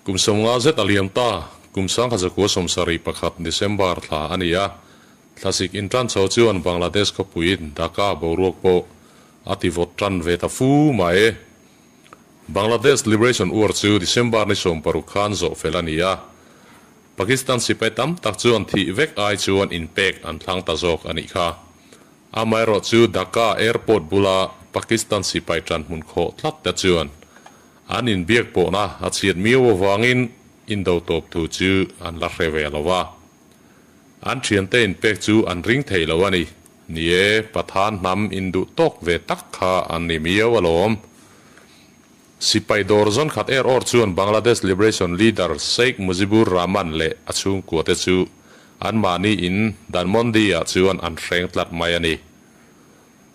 kum 50 zet a liam ta, kum 1971 December thla a ni a, thlasik intan chho chuan Bangladesh khawpuiin Dhaka boruak pawh A ti vawt tan ve ta fu mai. Bangladesh Liberation War chu December ni 16 khan zawh fel a ni a. Pakistan sipai tam tak chuan thih vek ai chuan inpek an thlang ta zawk a nih kha. Amaherawh chu Dhaka Airport bula Pakistan sipai tan hmun khawh tlat te chuan an inbiak pawhna a chhiat miau avangin indo tawp thu chu an la hre ve lo va. An thiante inpek chu an ring thei lo a ni. Ni e, Pathan hnam induh tawk ve tak kha an ni miau alawm. Sipai dawr zawn khat er awr chuan Bangladesh Liberation leader Sheikh Mujibur Rahman leh a chhungkuate chu anmahni in Dhanmondi ah chuan an hreng tlat mai a ni.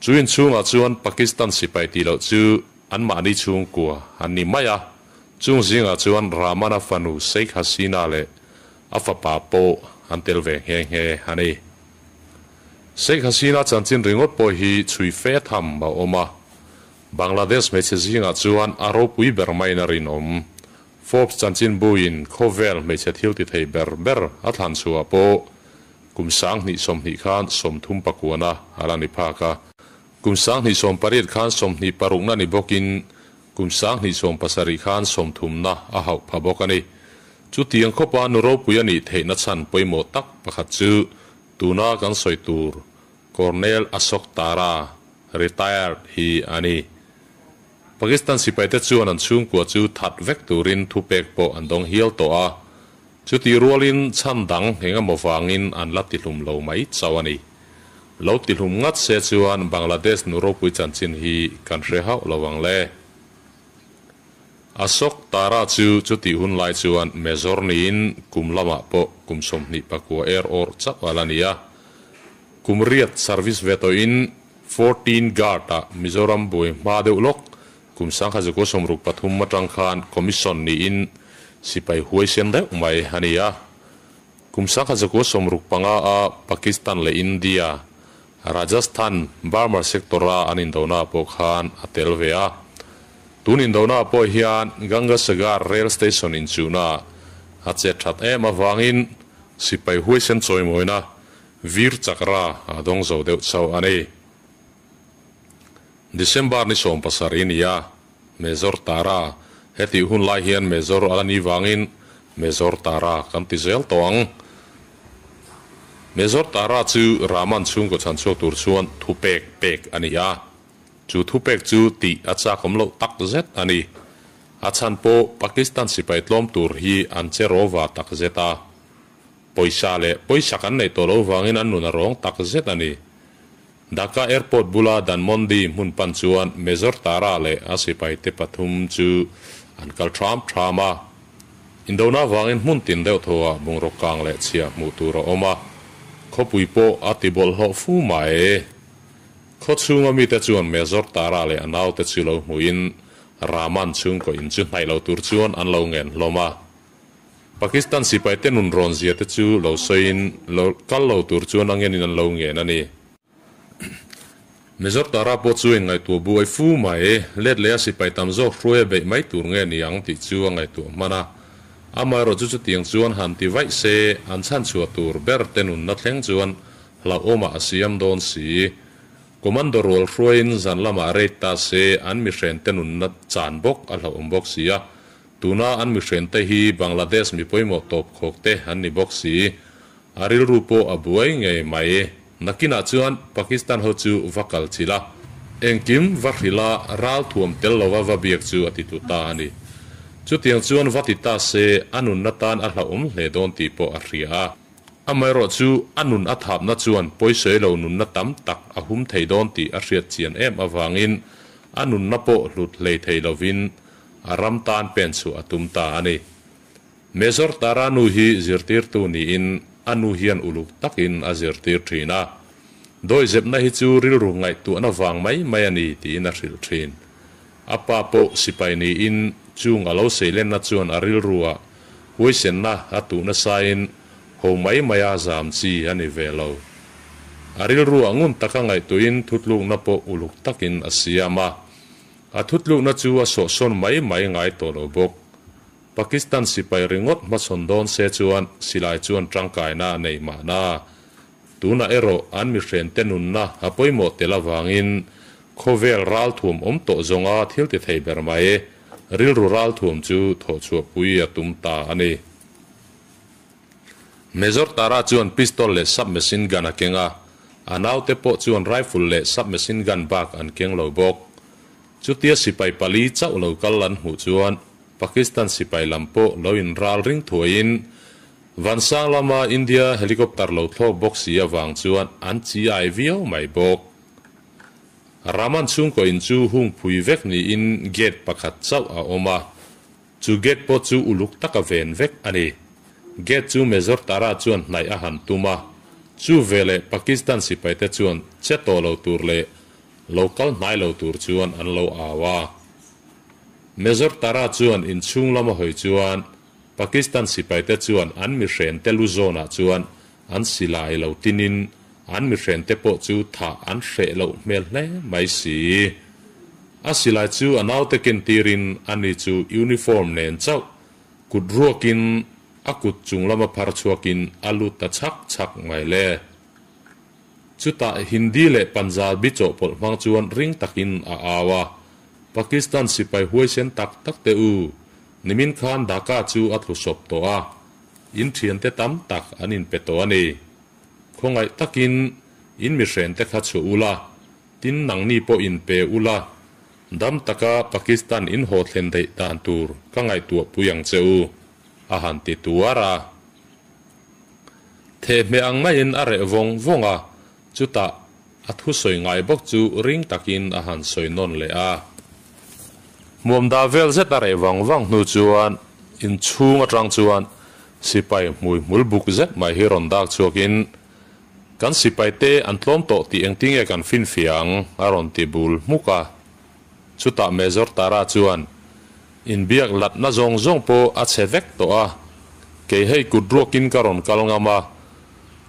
Chu inchhungah chuan Pakistan sipai tih loh chu anmahni chhungkua an ni mai a, chung zingah chuan Rahman-a fanu Sheikh Hasina leh a fapa pawh an tel ve nghe nghe a ni. Sheikh Hasina chanchin ringawt pawh hi chhui fe tham a awm a. Bangladesh hmeichhe zingah chuan a ropui ber maiin a rinawm. Forbes chanchinbuin khawvel hmeichhe thil ti thei ber ber a thlan chhuah pawh kum 2020 khan 39na a la ni phak a. Kum 2018 khan 26na ni bawkin kum 2017 khan 30na a hauh pha bawk a ni. Chutiang khawpa nu ropui a nih theihna chhan pawimawh tak pakhat chu tuna kan sawi tur Colonel Ashok Tara, retired, hi a ni. Pakistan sipaite chuan an chhungkua chu that vek turin thupek pawh an dawng hial tawh a, chutih rualin chhan dang eng emaw vangin an la tihlum lo mai chauh a ni. Lo tihlum ngat se chuan Bangladesh nu ropui chanchin hi kan hre hauh lo ang le. Ashok Tara chu chutih hun lai chuan Major niin kum lamah pawh kum 29 er awrh chauh a la ni a. Kum riat service ve tawhin 14 Guard ah Mizoram buai hma deuh lawk kum 1963 atang khan commission niin sipai huaisen deuh mai a ni a. Kum 1965 a Pakistan leh India Rajasthan Burma sector a an indona pawh khan a tel ve a. Tun indona pawh hian Gangasagar rail station inchuhna a chet that em avangin sipai huaisen chawimawina Vir Chakra a dawng zo deuh chauh a ni. December ni 17 ni a, Major Tara, hetih hun lai hian Major a la ni vangin Major Tara kan ti zel tawh ang. Major Tara chu Rahman chhungkaw chhan chhuak tur chuan thupek pek a ni a. Chu thupek chu tih a chak awm loh tak zet a ni. A chhan pawh Pakistan sipai tlawm tur hi an che rawva tak zet a. Pawisa leh pawisa kan neih tawh lo vangin an nun a rawng tak zet a ni. Dhaka Airport bula Dhanmondi hmun pan chuan Major Tara leh a sipaite pathum chu an kal tham tham a. Indona vangin hmun tin deuh thawhah bungraw kang leh chhia hmuh tur a awm a, khawpui pawh a ti bawlhhlawh fu mai. Khaw chhunga mite chuan Major Tara leh a naute chu lo hmuhin Rahman chhungkaw in chu hnaih lo tur chuan an lo ngen hlawm a. Pakistan sipaite nun rawn zia te chu lo sawiin lo kal lo tur chuan a ngenin an lo ngen a ni. Major Tara pawh chu inngaihtuah buai fu mai, let leh a sipai tam zawk hruai a beih mai tur nge ni ang tih chu a ngaihtuah hman a. Amaherawh chu chutiang chuan han ti vaih se, an chhanchhuah tur ber te nunna thleng chuan hlauhawmah a siam dawn si. Commando rual hruaiin zan lamah raid ta se, an mihren te nunna chan bawk a hlauhawm bawk si a. Tuna an mihren te hi Bangladesh mi pawimawh tawp khawk te an ni bawk si. A rilru pawh a buai ngei mai. Nakinah chuan Pakistan ho chu va kal chilh a, engkim va hrilh a, ral thuam tel lova va biak chu a ti tu ta a ni. Chutiang chuan va ti ta se, a nunna tan a hlauhawm hle dawn tih pawh a hria a. Amaherawh chu a nun a thapna chuan pawisawi lo nunna tam tak a hum thei dawn tih a hriat chian em avangin a nunna pawh hlut hlei thei lovin a ram tan pen chhuah a tum ta a ni. Major Tara nu hi zirtirtu niin a nu hian uluk takin a zirtir thin a. Dawihzepna hi chu rilru ngaihtuahna vang mai mai a ni tiin a hrilh thin. A pa pawh sipai niin chung a lo seilenna chuan a rilruah huaisenna a tuh nasain ho mai maia zam chi a ni ve lo. A rilruah ngun taka ngaihtuahin thutlukna pawh uluk takin a siam a. A thutlukna chu a sawhsawn mai mai ngai tawh lo bawk. Pakistan sipai ringawt hmachhawn dawn se chuan silai chuan tangkaina a nei mahna. Tunah erawh an mihrente nunna a pawimawh tel avangin khawvel ralthuam awm tawh zawnga thil ti thei ber mai rilru ralthuam chu thawhchhuahpui a tum ta a ni. Major Tara chuan pistol leh submachine gun a keng a, a naute pawh chuan rifle leh submachine gun bak an keng lo bawk. Chutia sipai pali chauh lo kal an hmuh chuan Pakistan sipai lam pawh lo in ral ring thuaiin Vansang lama India helicopter lo thlawk bawk si avang chuan an chi ai viau mai bawk. Raman chhungkaw in chu hung phui vek niin gate pakhat chauh a awm a, chu gate pawh chu uluk taka ven vek a ni. Gate chu Major Tara chuan hnaih a han tum a, chu veleh Pakistan sipaite chuan che tawh lo tur leh lo kal hnai lo tur chuan an lo au a. Major Tara chuan inchhung lama hawi chuan Pakistan sipaite chuan an mihrente lu zawnah chuan an silai lo tinin an mihrente pawh chu thah an hreh loh hmel hle mai si. A silai chu a naute kentirin ani chu uniform nen chauh kut ruakin a kut chung lama phar chhuakin a lut ta chhak chhak mai le. Chutah Hindi leh Punjabi chawhpawlh hmang chuan ring takin a au a, Pakistan sipai huaisen tak tak te u, nimin khan Dhaka chu a tlu sawp tawh a, in thiante tam tak an inpe tawh a ni. Khawngaih takin in mihrente kha chhuah ula, tin nangni pawh inpe ula, dam taka Pakistan in haw thlen daih dan tur ka ngaihtuah pui ang che u, a han ti tuar a. Thehmeh ang maiin a reh vawng vawng a, chutah a thusawi ngai bawk chu ring takin a han sawi nawn leh a. Hmuam dah vel zet a reh vang vang hnu chuan inchhung atang chuan sipai hmui hmul buk zet mai hi rawn dak chhuakin, Kan sipaite an tlawm tawh tih engtinge kan finfiah ang? a rawn ti bul hmuk a. Chutah Major Tara chuan, Inbiak latna zawng zawng pawh a chhe vek tawh a, kei hei kut ruakin ka rawn kal ngam a,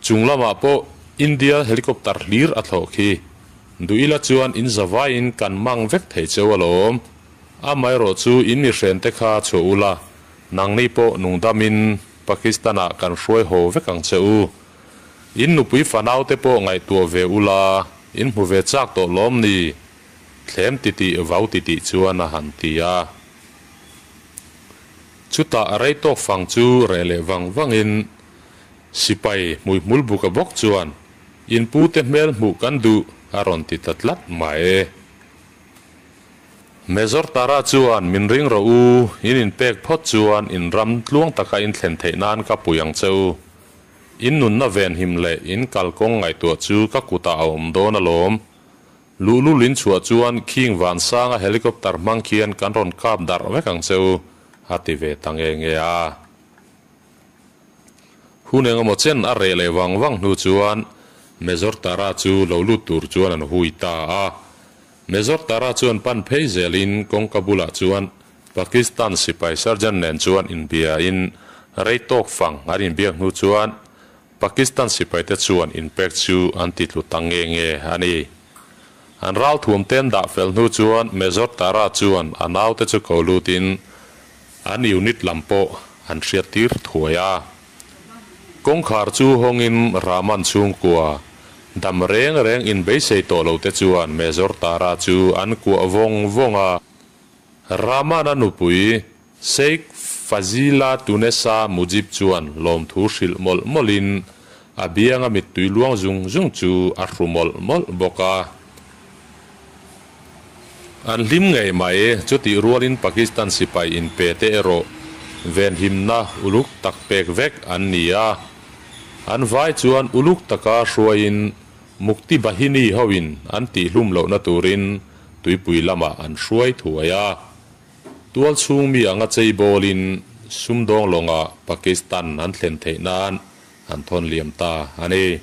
chung lamah pawh India helicopter hlir a thlawh khi. Duh ila chuan in zavaiin kan mang vek thei cheu alawm. Amaherawh chu in mihrente kha chhuah ula, nangni pawh nungdamin Pakistan-ah kan hruai haw vek ang che u. In nupui fanaute pawh ngaihtuah ve ula, in hmu ve chak tawh lawm ni? Thlem titih vau titih chuan a han ti a. Chutah a rei tawk fang chu reh leh vang vangin sipai hmuihmul buka bawk chuan in pute hmel hmuh kan duh a rawn ti ta tlat mai. Major Tara chuan min ring rawh u, in inpek phawt chuan in ram tluang taka in thlen theih nan ka pui ang che u. In nunna venhim leh in kalkawng ngaihtuah chu ka kutah a awm dawn alawm. Luhlul in chhuah chuan khing vansanga helicopter hmang khian kan rawn kap darh vek ang che u, a ti ve ta nge nge a. Hun engemaw chen a reh leh vang vang hnu chuan Major Tara chu lo lut tur chuan an hui ta a. Major Tara chuan pan phei zelin kawngka bulah chuan Pakistan sipai sergeant nen chuan inbiain rei tawk fang an inbiak hnu chuan Pakistan sipaite chuan inpek chu an ti tlu ta nge nge a ni. An ralthuam ten dah fel hnu chuan Major Tara chuan a naute chu ko lutin an unit lam pawh an hriattir thuai a. Kawngkhar chu hawngin Rahman chhungkua dam reng reng inbeisei tawh lote chuan Major Tara chu an kuah vawng vawng a. Rahman-a nupui Sheikh Fazila Tunesa Mujib chuan lawmthu hrilh mawlh mawlhin a bianga mittui luang zung zung chu a hru mawlh mawlh bawk a. An hlim ngei mai, chutih rualin Pakistan sipai inpe te erawh venhimna uluk tak pek vek an ni a. An vai chuan uluk taka hruaiin Mukti Bahini hoin an tihhlum lohna turin tuipui lamah an hruai thuai a. Tual chhung mi anga chei bawlin sumdawng lawnga Pakistan an thlen theih nan an thawn liam ta a ni.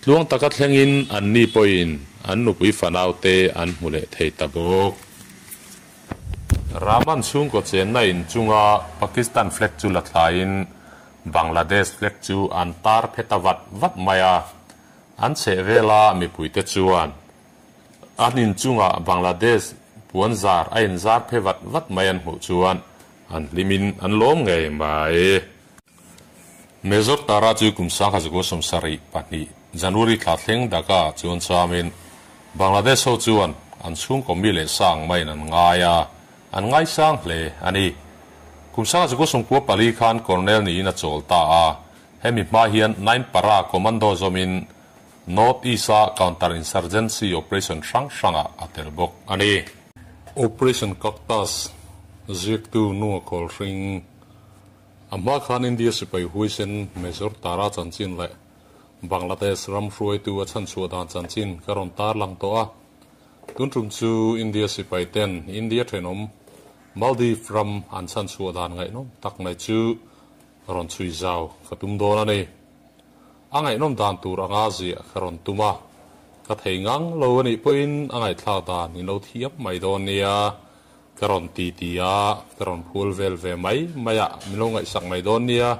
Tluang taka thlengin anni pawhin an nupui fanaute an hmu leh thei ta bawk. Rahman chhungkaw chenna in chunga Pakistan flag chu la thlaiin Bangladesh flag chu an tar phe ta vat vat mai a. An chhehvela mipuite chuan An inchungah Bangladesh puan zar a inzar phe vat vat mai an hmuh chuan an hlimin an lawm ngei mai. Major Tara chu kum 1972 January thla thleng Dhaka ah chuan chamin Bangladesh ho chuan an chhungkaw mi leh sang maiin an ngai a, an ngaisang hle a ni. Kum 1994 khan Colonel niin a chawl ta a, hemi hma hian Nine Para Commando zawmin North East-a counter insurgency operation hrang hrangah a tel bawk a ni. Operation Cactus ziaktu Nunga Kawlhring, A hma khan India sipai huaisen Major Tara chanchin leh Bangladesh ram hruaitu a chhanchhuah dan chanchin ka rawn tarlang tawh a. Tun tum chu India sipai ten India thenawm Maldives ram an chhan chhuah dan ngaihnawm tak mai chu rawn chhui zau ka tum dawn a ni. A ngaihnawm dan tur anga ziah ka rawn tum a, ka thei ngang lo a nih pawhin a ngaihthlak dan in lo thiam mai dawn nia. Ka rawn ti ti a, ka rawn phul vel ve mai mai a, min lo ngaihsak mai dawn nia.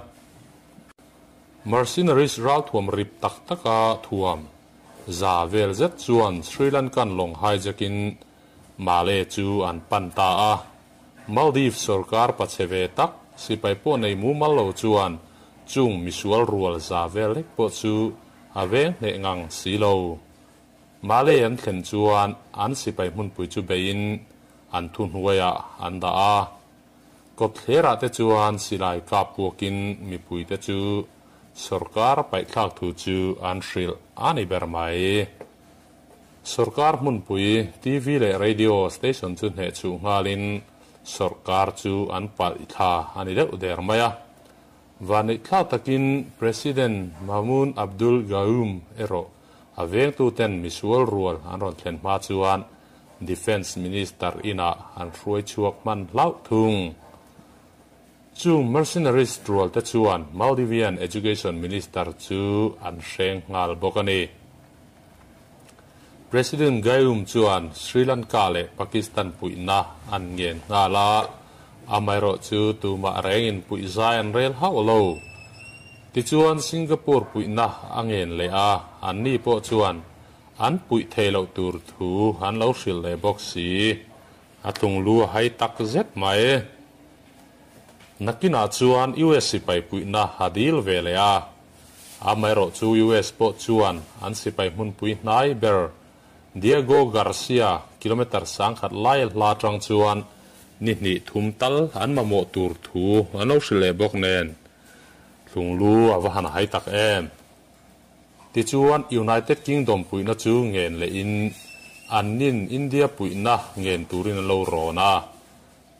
Mercenaries ralthuam rip tak taka thuam za vel zet chuan Sri Lankan lawng hijack in Male chu an pan ta a. Maldives sorkar pachhe ve tak sipai pawh nei mumal lo chuan chung misual rual za vel lek pawh chu a veng hneh ngang si lo. Male an thlen chuan an sipai hmunpui chu beiin an thuhnuaiah an dah a. Kawtthlerah te chuan silai kap puakin mipuite chu sorkar paihthlak thu chu an hrilh a ni ber mai. Sorkar hmunpui TV leh Radio station chu hnehchhuh nghalin sorkar chu an palh thla a ni deuh der mai a. Vaneihthlak takin President Maumoon Abdul Gayoom erawh a vengtuten misual rual an rawn thlen hma chuan Defence Minister inah an hruai chhuak hman hlauh thung. Chung mercenaries rual te chuan Maldivian Education Minister chu an hreng nghal bawk a ni. President Gayoom chuan Sri Lanka leh Pakistan puihna an ngen nghal a, amaherawh chu tumah rengin puih zai an rel hauh lo. Tichuan Singapore puihna a ngen leh a, anni pawh chuan An puih thei loh tur thu an lo hrilh leh bawk si. A tlunglu a hai tak zet mai. Nakinah chuan US sipai puihna a dil ve leh a. Amaherawh chu US pawh chuan an sipai hmunpui hnai ber Diego Garcia kilometre sangkhat lai hla atang chuan ni hnih thum tal an mamawh tur thu an lo hrilh leh bawk nen tlunglu a va han hai tak em. Tichuan, United Kingdom puihna chu ngen lehin annin India puihna ngen turin an lo rawn a.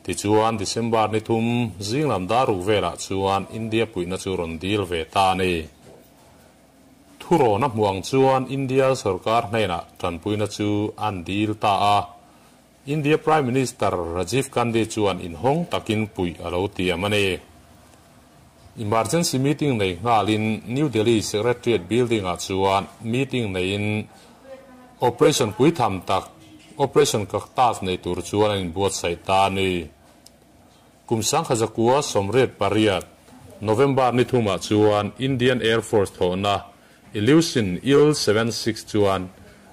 Tichuan, December ni thum zinglam dar ruk velah chuan India puihna chu rawn dil ve ta a ni. Thurawn a hmuh ang chuan India sorkar hnenah tanpuina chu an dil ta a. India Prime Minister Rajiv Gandhi chuan inhawng takin puih a lo tiam a ni. Emergency meeting nei nghalin New Delhi Secretariat Building-ah chuan meeting neiin Operation puitham tak Operation Cactus nei tur chuan an inbuatsaih ta a ni. Kum sangkha zakua 88, November ni thumah chuan Indian Air Force thawhna Ilyushin Il-76 chuan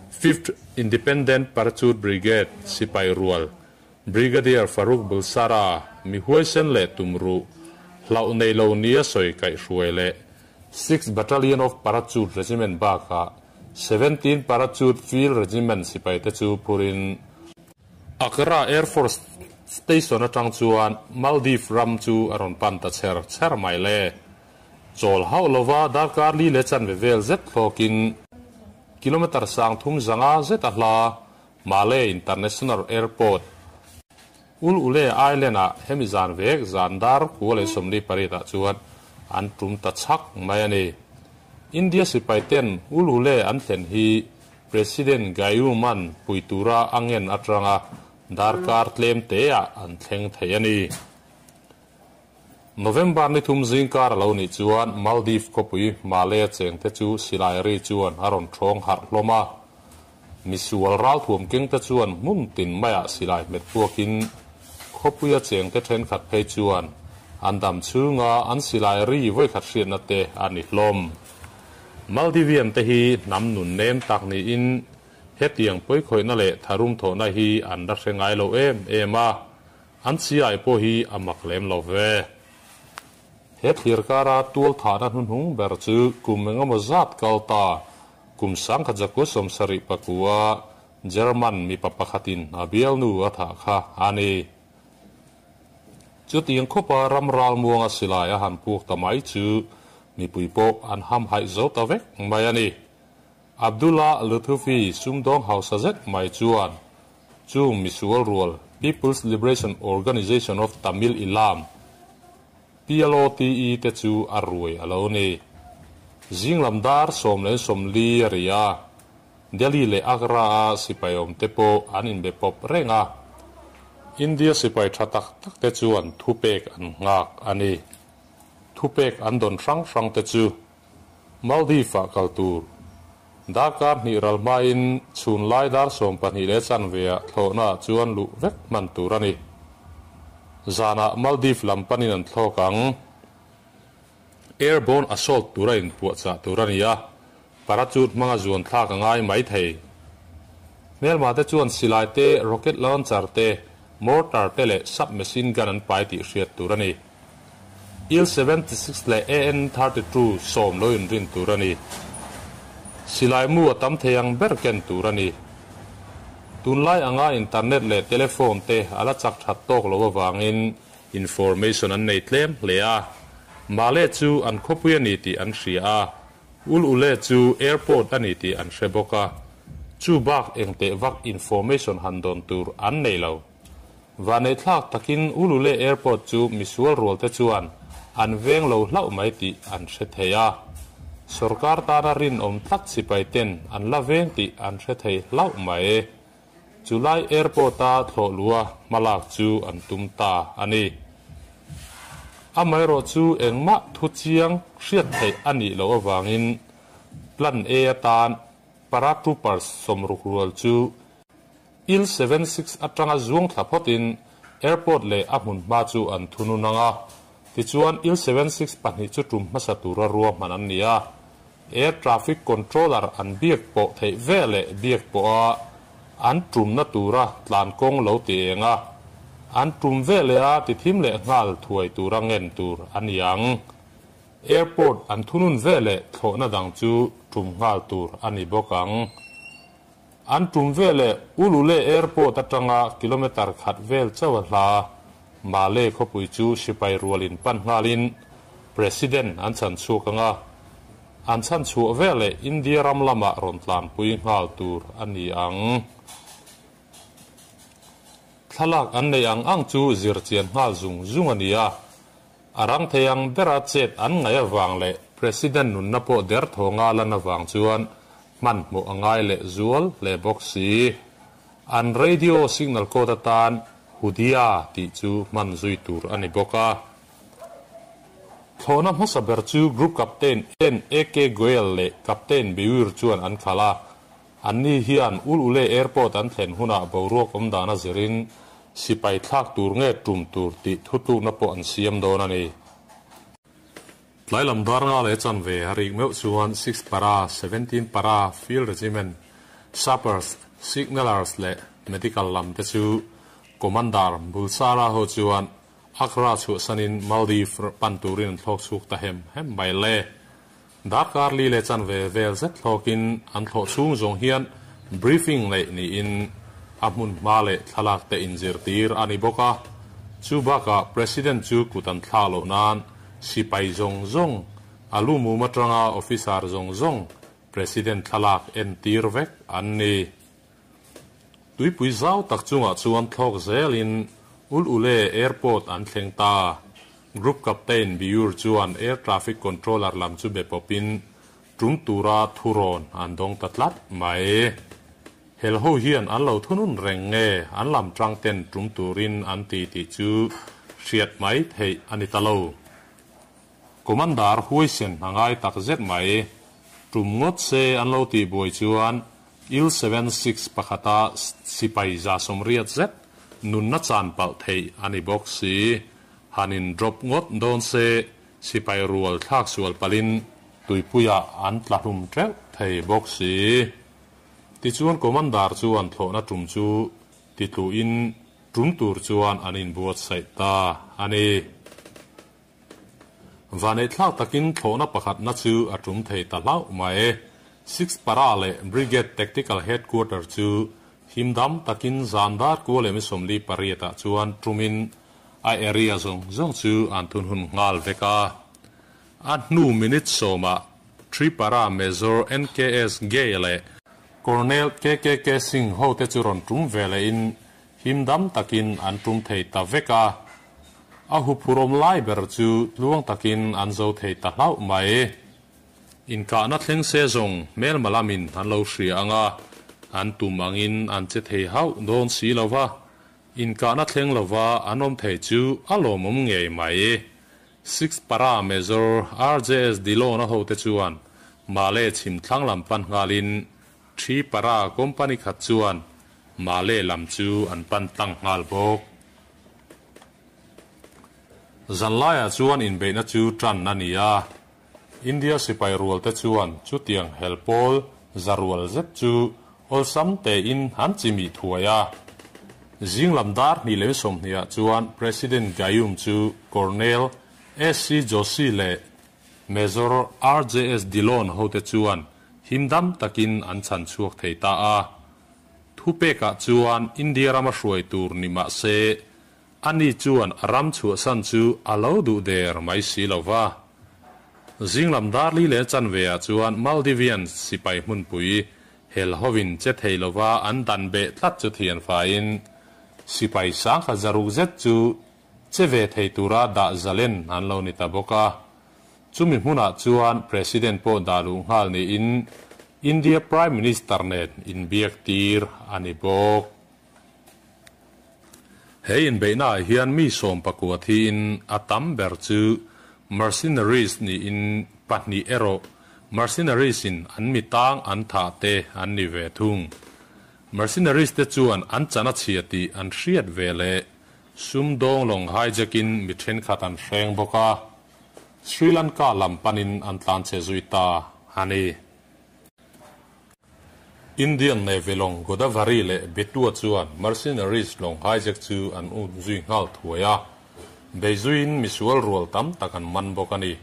Fifth Independent Parachute Brigade sipai rual Brigadier Farooq Bulsara, mi huaisen leh tumruh, hlauh nei lo nia sawi kaihhruai leh Sixth Battalion of Parachute Regiment bakah Seventeen Parachute Field Regiment sipaite chu phurin Agra Air Force Station atang chuan Maldives ram chu a rawn pan ta chher chher mai le. Chawl hauh lova darkar li leh chanve vel zet thlawkin kilometre 3500 zet a hla Male International Airport, Ul Ule Island-ah hemi zan vek zan dar 48 ah chuan an tum ta chhak mai a ni. India sipai ten Ul Ule an thlen hi President Gayoom-a'n pui tura a ngen atanga darkar tlem teah an thleng thei a ni. November ni thum zingkar a lo nih chuan Maldives khawpui Male-a chengte chu silai ri chuan a rawn ṭhawng harh hlawm a. Misual ralthuam kengte chuan hmun tin maiah silai hmet puakin khawpuia chengte ṭhenkhat phei chuan an dam chhunga an silai ri vawikhat hriatna te a ni hlawm. Maldivian te hi hnam nun nem tak niin hetiang pawikhawihna leh tharum thawhna hi an la hre ngai lo em em a. An chiai pawh hi a mak lem lo ve. He thlir kara tual thahna hnuhnung ber chu kum engemaw zat kal ta, kum 1979 German mipa pakhatin a bialnu a thah kha a ni. Chutiang khawpa ram ralmuanga silai a han puk ta mai chu mipui pawh an hamhaih zo ta vek mai a ni. Abdullah Luthufi sumdawng hausa zet mai chuan chung misual rual People's Liberation Organisation of Tamil Eelam, PLOTE, te chu a ruai a lo ni. Zinglam dar 10:40 a ri a. Delhi leh Agra-a sipai awmte pawh an inbe pawp reng a. India sipai tha tak tak te chuan thupek an nghak a ni. Thupek an dawn hrang hrang te chu Maldives-ah kal tur. Darkar hnih ral hmain chhun lai dar 12 leh chanve-ah thlawhnaah chuan luh vek hman tur a ni. Zanah Maldives lam panin an thlawk ang. Airborne assault tura inpuahchah tur a ni a, parachute hmanga zuan thlak a ngai mai thei. Hmelma te chuan silai te, rocket launcher te, mortar te leh submachine gun an pai tih hriat tur a ni. Il-76 leh AN-32 sawm lo inrin tur a ni. Silai mu a tam thei ang ber ken tur a ni. Tunlai anga internet leh telephone te a la chak that tawk lo avangin information an nei tlem hle a. Male chu an khawpui a ni tih an hria a, Ul Ule chu airport a ni tih an hre bawk a. Chu bak engteh vak information han dawn tur an nei lo. Vaneihthlak takin Ulule Airport chu misual rualte chuan an veng lo hlauh mai tih an hre thei a. Sorkar tana rinawm tlat sipai ten an la veng tih an hre thei hlauh mai. Chulai airport-a thlawh lua hmalak chu an tum ta a ni. Amaherawh chu engmah thu chiang hriat theih a nih loh avangin Plan A atan Paratroopers 60 rual chu Il-76 atanga zuang thla phawtin airport leh a hmunhma chu an thunun ang a, tichuan Il-76 pahnih chu tum hmasa tura ruahman an ni a. Air traffic controller an biak pawh theih ve leh biak pawh a an tumna tura tlan kawng lo ti eng a, an tum ve leh a ti thim leh nghal thuai tura ngen tur a ni ang. Airport an thunun ve leh thlawhna dang chu tum nghal tur a ni bawk ang. An tum veleh Ulule Airport atanga kilometre khat vel chauh a hla. Male khawpui chu sipai rualin pan nghalin President an chhan chhuak ang a, an chhan chhuah veleh India ram lamah rawn tlanpui nghal tur a ni ang. Thlalak an neih ang ang chu zirchian nghal zung zung a ni a, a rang thei ang bera chet an ngaih avang leh President nunna pawh derthaw nghal an avang chuan hmanhmawh a ngai leh zual hle bawk si. An radio signal code atan Hudia tih chu hman zui tur a ni bawk a. Thlawhna hmasa ber chu Group Captain AK Goyal leh Captain Beur chuan an khalh a. Anni hian Ul Ule Airport an thlen hunah boruak awm dan a zirin sipai thlak tur nge tum tur tih thutlukna pawh an siam dawn a ni. Tlai lam dar nga leh chanve a rik meuh chuan Six Para, Seventeen Para, Field Regiment, Sappers, Signalers leh Medical lam te chu Commander Bulsara ho chuan Agra chhuahsanin Maldives pan turin an thlawk chhuk ta hem hem mai le. Darkar li leh chanve vel zet thlawkin an thlawh chhung zawng hian briefing neih niin a hmun hma leh thlalak te inzirtir a ni bawk a. Chu bakah President chu kut an thlak loh nan sipai zawng zawng, a lu mum atanga officer zawng zawng President thlalak entir vek an ni. Tuipui zau tak chungah chuan thlawk zelin Ul Ule Airport an thleng ta. Group Captain Biur chuan Air Traffic Controller lam chu be pawpin tum tura thurawn an dawng ta tlat mai. Hel ho hian an lo thunun reng nge an lam tang ten tum turin an ti tih chu hriat mai theih a ni ta lo. Commander huaisen a ngai tak zet mai. Tum ngawt se an lo tih buai chuan Il-76 pakhata sipai 180 zet nunna chan palh theih a ni bawk si. Han in drop ngawt dawn se sipai rual thlak sual palhin tuipuiah an tla hlum teuh thei bawk si. Tichuan Commander chuan thlawhna tum chu titluhin tum tur chuan an inbuatsaih ta a ni. Vaneihthlak takin thlawhna pakhatna chu a tum thei ta hlauh mai. Six Para leh Brigade Tactical Headquarter chu himdam takin zan dar kual emi 48 ah chuan tumin a area zawng zawng chu an thunun nghal vek a. A hnu minute sawmah Three Para Major NKS Gay leh Colonel KKK Singh ho te chu rawn tum ve lehin himdam takin an tum thei ta vek a. A huphurawm lai ber chu tluang takin an zo thei ta hlauh mai. Inkahna thleng se zawng hmelma lamin an lo hria ang a, an tum angin an che thei hauh dawn si lo va, inkahna thleng lova an awm thei chu a lawmawm ngei mai. Six Para Major RJS Dillon a hote chuan Male chhim thlang lam pan nghalin Three Para Company khat chuan Male lam chu an pan tlang nghal bawk. Zanlaiah chuan inbeihna chu tan a ni a, India sipai rualte chuan chutiang hel pawl za rual zet chu awlsam tein an chimih thuai a. Zing lam dar hnih leh sawmhnih ah chuan President Gayoom chu Colonel SC Joshi leh Major RJS Dhillon hote chuan himdam takin an chhan chhuak thei ta a. Thupekah chuan India rama hruai tur ni mah se, ani chuan a ram chhuahsan chu a lo duh der mai si lo va. Zinglam dar li leh chanveah chuan Maldivian sipai hmunpui hel hovin che thei lova an dan beh tlat chu thian faiin sipai sangkhat zaruk zet chu che ve thei tura dah zalen an lo ni ta bawk a. Chumi hmunah chuan President pawh dah luh nghal niin India Prime Minister nen inbiak tir a ni bawk. He inbeihnaah hian mi sawm pakua thiin a tam ber chu mercenaries niin pahnih erawh mercenaries in an mi tang an thah te an ni ve thung. Mercenaries te chuan an chan a chhia tih an hriat ve leh sumdawng lawng hijack in mi thenkhat an hreng bawk a, Sri Lanka lam panin an tlanchhe zui ta a ni. Indian Navy lawng Godavari leh Betwa chuan mercenaries lawng hijack chu an un zui nghal thuai a, beizuiin misual rual tam tak an man bawk a ni.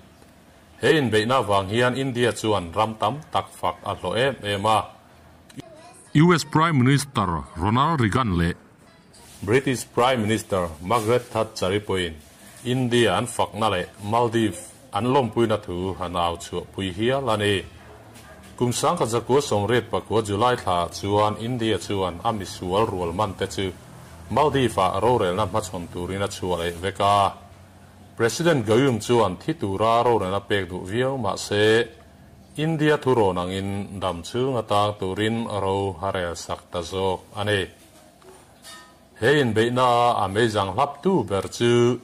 He inbeihna avang hian India chuan ram tam tak fak a hlawh em em a. US Prime Minister Ronald Reagan leh British Prime Minister Margaret Thatcher-i pawhin India an fakna leh Maldives an lawmpuina thu an au chhuahpui hial a ni. Kum sangkhat zakua sawmriat pakua July thlaah chuan India chuan a misual rual man te chu Maldives-ah rorelna hmachhawn turin a chhuah leh vek a. President Gayoom chuan thi tura rorelna pek duh viau mah se India thu rawn angin dam chhung atang turin ro a rel sak ta zawk a ni. He inbeihna a meizang hlaptu ber chu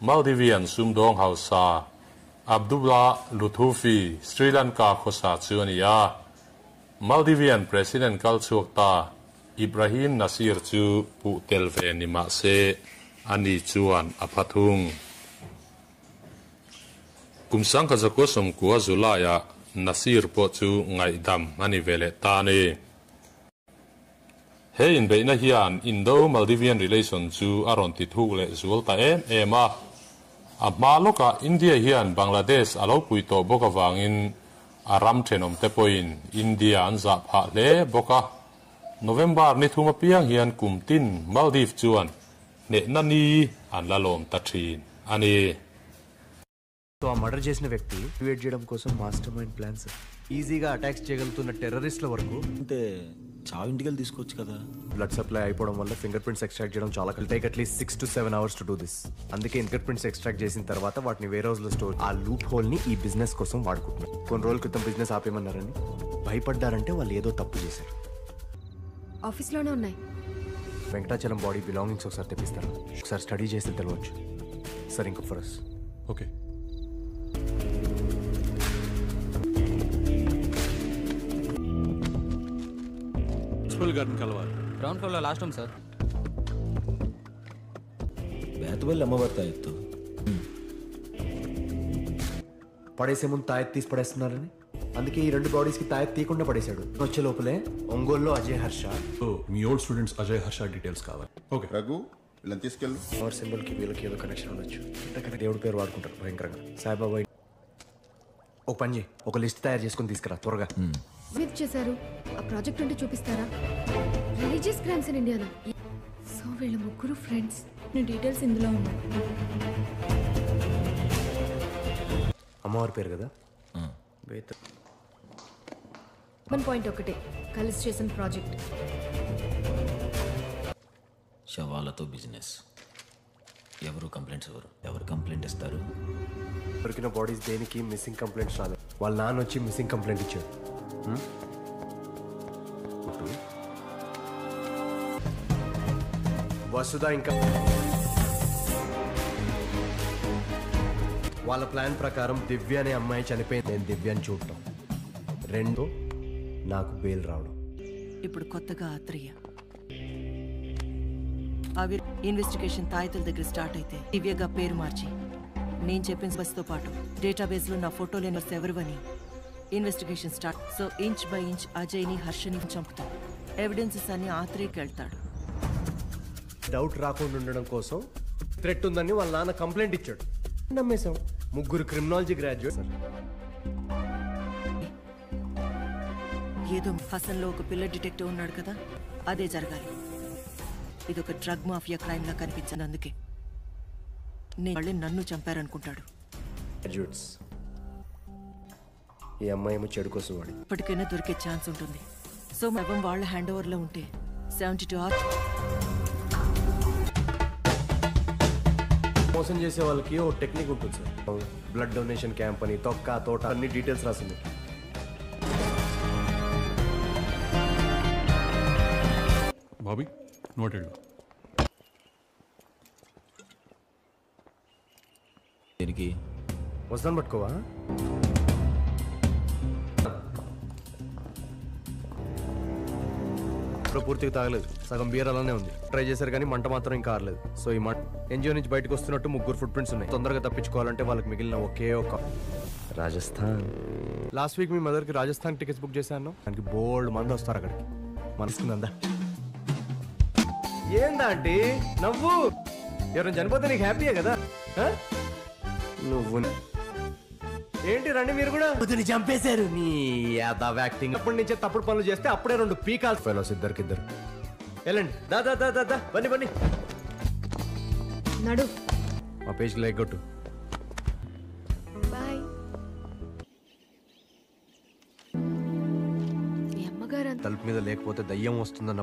Maldivian sumdawng hausa Abdullah Luthufi, Sri Lanka khawsa chu a ni a. Maldivian President kal chhuak ta Ibrahim Nasir chu puh tel ve ni mah se ani chuan a pha thung. Kum sangkhat zakua sawmkua July-ah Nasir pawh chu ngaihdam a ni ve leh ta a ni. He inbeihna hian Indo-Maldivian relation chu a rawn ti thuk leh zual ta em em a. A hma lawkah India hian Bangladesh a lo pui tawh bawk avangin a ram thenawmte pawhin India an zah phah hle bawk a. November ni thum apiang hian kum tin Maldives chuan hnehna ni an la lawm ta thin a ni. So ఆ murder చేసిన వ్యక్తి create చేయడం కోసం master mind plans ఈజీగా attacks చేయగలుగుతున్న టెర్రరిస్ట్ల వరకు అంటే చావింటికి తీసుకోవచ్చు కదా. బ్లడ్ సప్లై అయిపోవడం వల్ల finger prints extract చేయడం చాలా కష్టం. Take at least 6 to 7 hours to do this. అందుకే finger prints extract చేసిన తర్వాత వాటిని వేరే రోజులో స్టోర్ ఆ లూప్ హోల్ ని ఈ బిజినెస్ కోసం వాడుకుంటున్నారు. కొన్ని రోజుల క్రితం బిజినెస్ ఆపేయమన్నారని భయపడ్డారంటే వాళ్ళు ఏదో తప్పు చేశారు. ఆఫీస్లోనే ఉన్నాయి. వెంకటాచలం బాడీ బిలాంగింగ్స్ ఒకసారి తెప్పిస్తారు, ఒకసారి స్టడీ చేస్తే తెలవచ్చు సార్. ఇంకో for us. Okay. Principal గారిని కలవాలి. గ్రౌండ్ ఫ్లోర్లో last room sir. Betaballi అమ్మవారి తాయెత్తు పడేసే ముందు తాయెత్తు తీసి పడేస్తున్నారని అందుకే ఈ రెండు బాడీస్ కి తాయెత్తు తీయకుండా పడేశాడు. వచ్చే లోపలే ఒంగోలులో అజయ్ హర్ష. సో మీ old students Ajay Harsha details కావాలి. ఓకే రఘు వీళ్ళని తీసుకెళ్ళు. పవర్ సింబల్ కి వీళ్ళకి ఏదో కనెక్షన్ ఉండొచ్చు. ఇంతకన్నా దేవుడి పేరు వాడుకుంటారు భయంకరంగా. సాయిబాబా ఒక పని చేయి, ఒక లిస్ట్ తయారు చేసుకుని తీసుకురా త్వరగా. మీరు చేశారు ఆ ప్రాజెక్ట్ ఉంటే చూపిస్తారా? Religious crimes in Indiana. So వీళ్ళ ముగ్గురు ఫ్రెండ్స్. నీ డీటెయిల్స్ ఇందులో ఉన్నాయి. అమ్మవారి పేరు కదా. వన్ పాయింట్ ఒకటే కలిసి చేసిన ప్రాజెక్ట్. శవాలతో బిజినెస్. ఎవరు కంప్లైంట్స్ ఇవ్వరు. ఎవరు కంప్లైంట్ ఇస్తారు? దొరికిన బాడీస్ దేనికి మిస్సింగ్ కంప్లైంట్స్ రాలేదు. వాళ్ళ నాన్న వచ్చి మిస్సింగ్ కంప్లైంట్ ఇచ్చాడు. వసుధ ఇంకా వాళ్ళ ప్లాన్ ప్రకారం దివ్య అనే అమ్మాయి చనిపోయింది. నేను దివ్యని చూడటం, రెండు నాకు బెయిల్ రావడం. ఇప్పుడు కొత్తగా ఆత్రేయ అవి ఇన్వెస్టిగేషన్ తాయితుల దగ్గర స్టార్ట్ అయితే దివ్యగా పేరు మార్చి నేను చెప్పిన బస్తో పాటు డేటాబేస్లో నా ఫోటో లేని ఎవరువని investigation start. So inch by inch అజయ్ని హర్షని చంపుతాడు. ఎవిడెన్సెస్ అన్ని ఆత్రేయకి వెళ్తాడు. డౌట్ రాకుండా ఉండడం కోసం థ్రెట్ ఉందని వాళ్ళ నాన్న కంప్లైంట్ ఇచ్చాడు. నమ్మేశాం. ముగ్గురు క్రిమినాలజీ గ్రాడ్యుయేట్. ఏదో హసన్లో ఒక పిల్ల డిటెక్టివ్ ఉన్నాడు కదా, అదే జరగాలి. ఇదొక drug mafia crime లా కనిపించింది. అందుకే నేను నన్ను చంపారనుకుంటాడు. గ్రాడ్యుయేట్స్. ఈ అమ్మాయి ఏమో చెడు కోసం వాడి ఇప్పటికైనా దొరికే ఛాన్స్ ఉంటుంది. సో మనం వాళ్ళ హ్యాండ్ ఓవర్లో ఉంటే 72 అవర్స్. మోసం చేసే వాళ్ళకి ఓ టెక్నిక్ ఉంటుంది sir. Blood donation camp అని తొక్క తోట అన్ని డీటెయిల్స్ రాసింది. బాబీ నోటెడ్. దీనికి వస్తాను పట్టుకోవా? ఇప్పుడు పూర్తిగా తాగలేదు, సగం బియర్ అలానే ఉంది. ట్రై చేశారు కానీ మంట మాత్రం ఇంకా ఆరలేదు. సో ఈ మంట ఎన్జిఓ నుంచి బయటకు వస్తున్నట్టు 3 ఫుట్ ప్రింట్స్ ఉన్నాయి. తొందరగా తప్పించుకోవాలంటే వాళ్ళకి మిగిలిన ఒకే ఒక రాజస్థాన్. లాస్ట్ వీక్ మీ మదర్కి రాజస్థాన్ టికెట్స్ బుక్ చేశాను. దానికి బోల్డ్ మంది వస్తారు అక్కడికి. మనసుకుందా ఏందా ఆంటీ నవ్వు? ఎవరైనా చనిపోతే నీకు హ్యాపీయే కదా? నువ్వు ఏంటి రండి మీరు కూడా. చంపేశారు నీ యాక్టింగ్. అప్పటి నుంచే తప్పుడు పనులు చేస్తే అప్పుడే 2 పీకాల్ ఫెలోస్ ఇద్దరికిద్దరు. వెళ్ళండి దా దా దా దా బన్నీ బన్నీ నడు. మా పేజ్ లైక్ కొట్టు. బాయ్. మీ అమ్మగారు తలుపు మీద లేకపోతే దయ్యం వస్తుందన్న.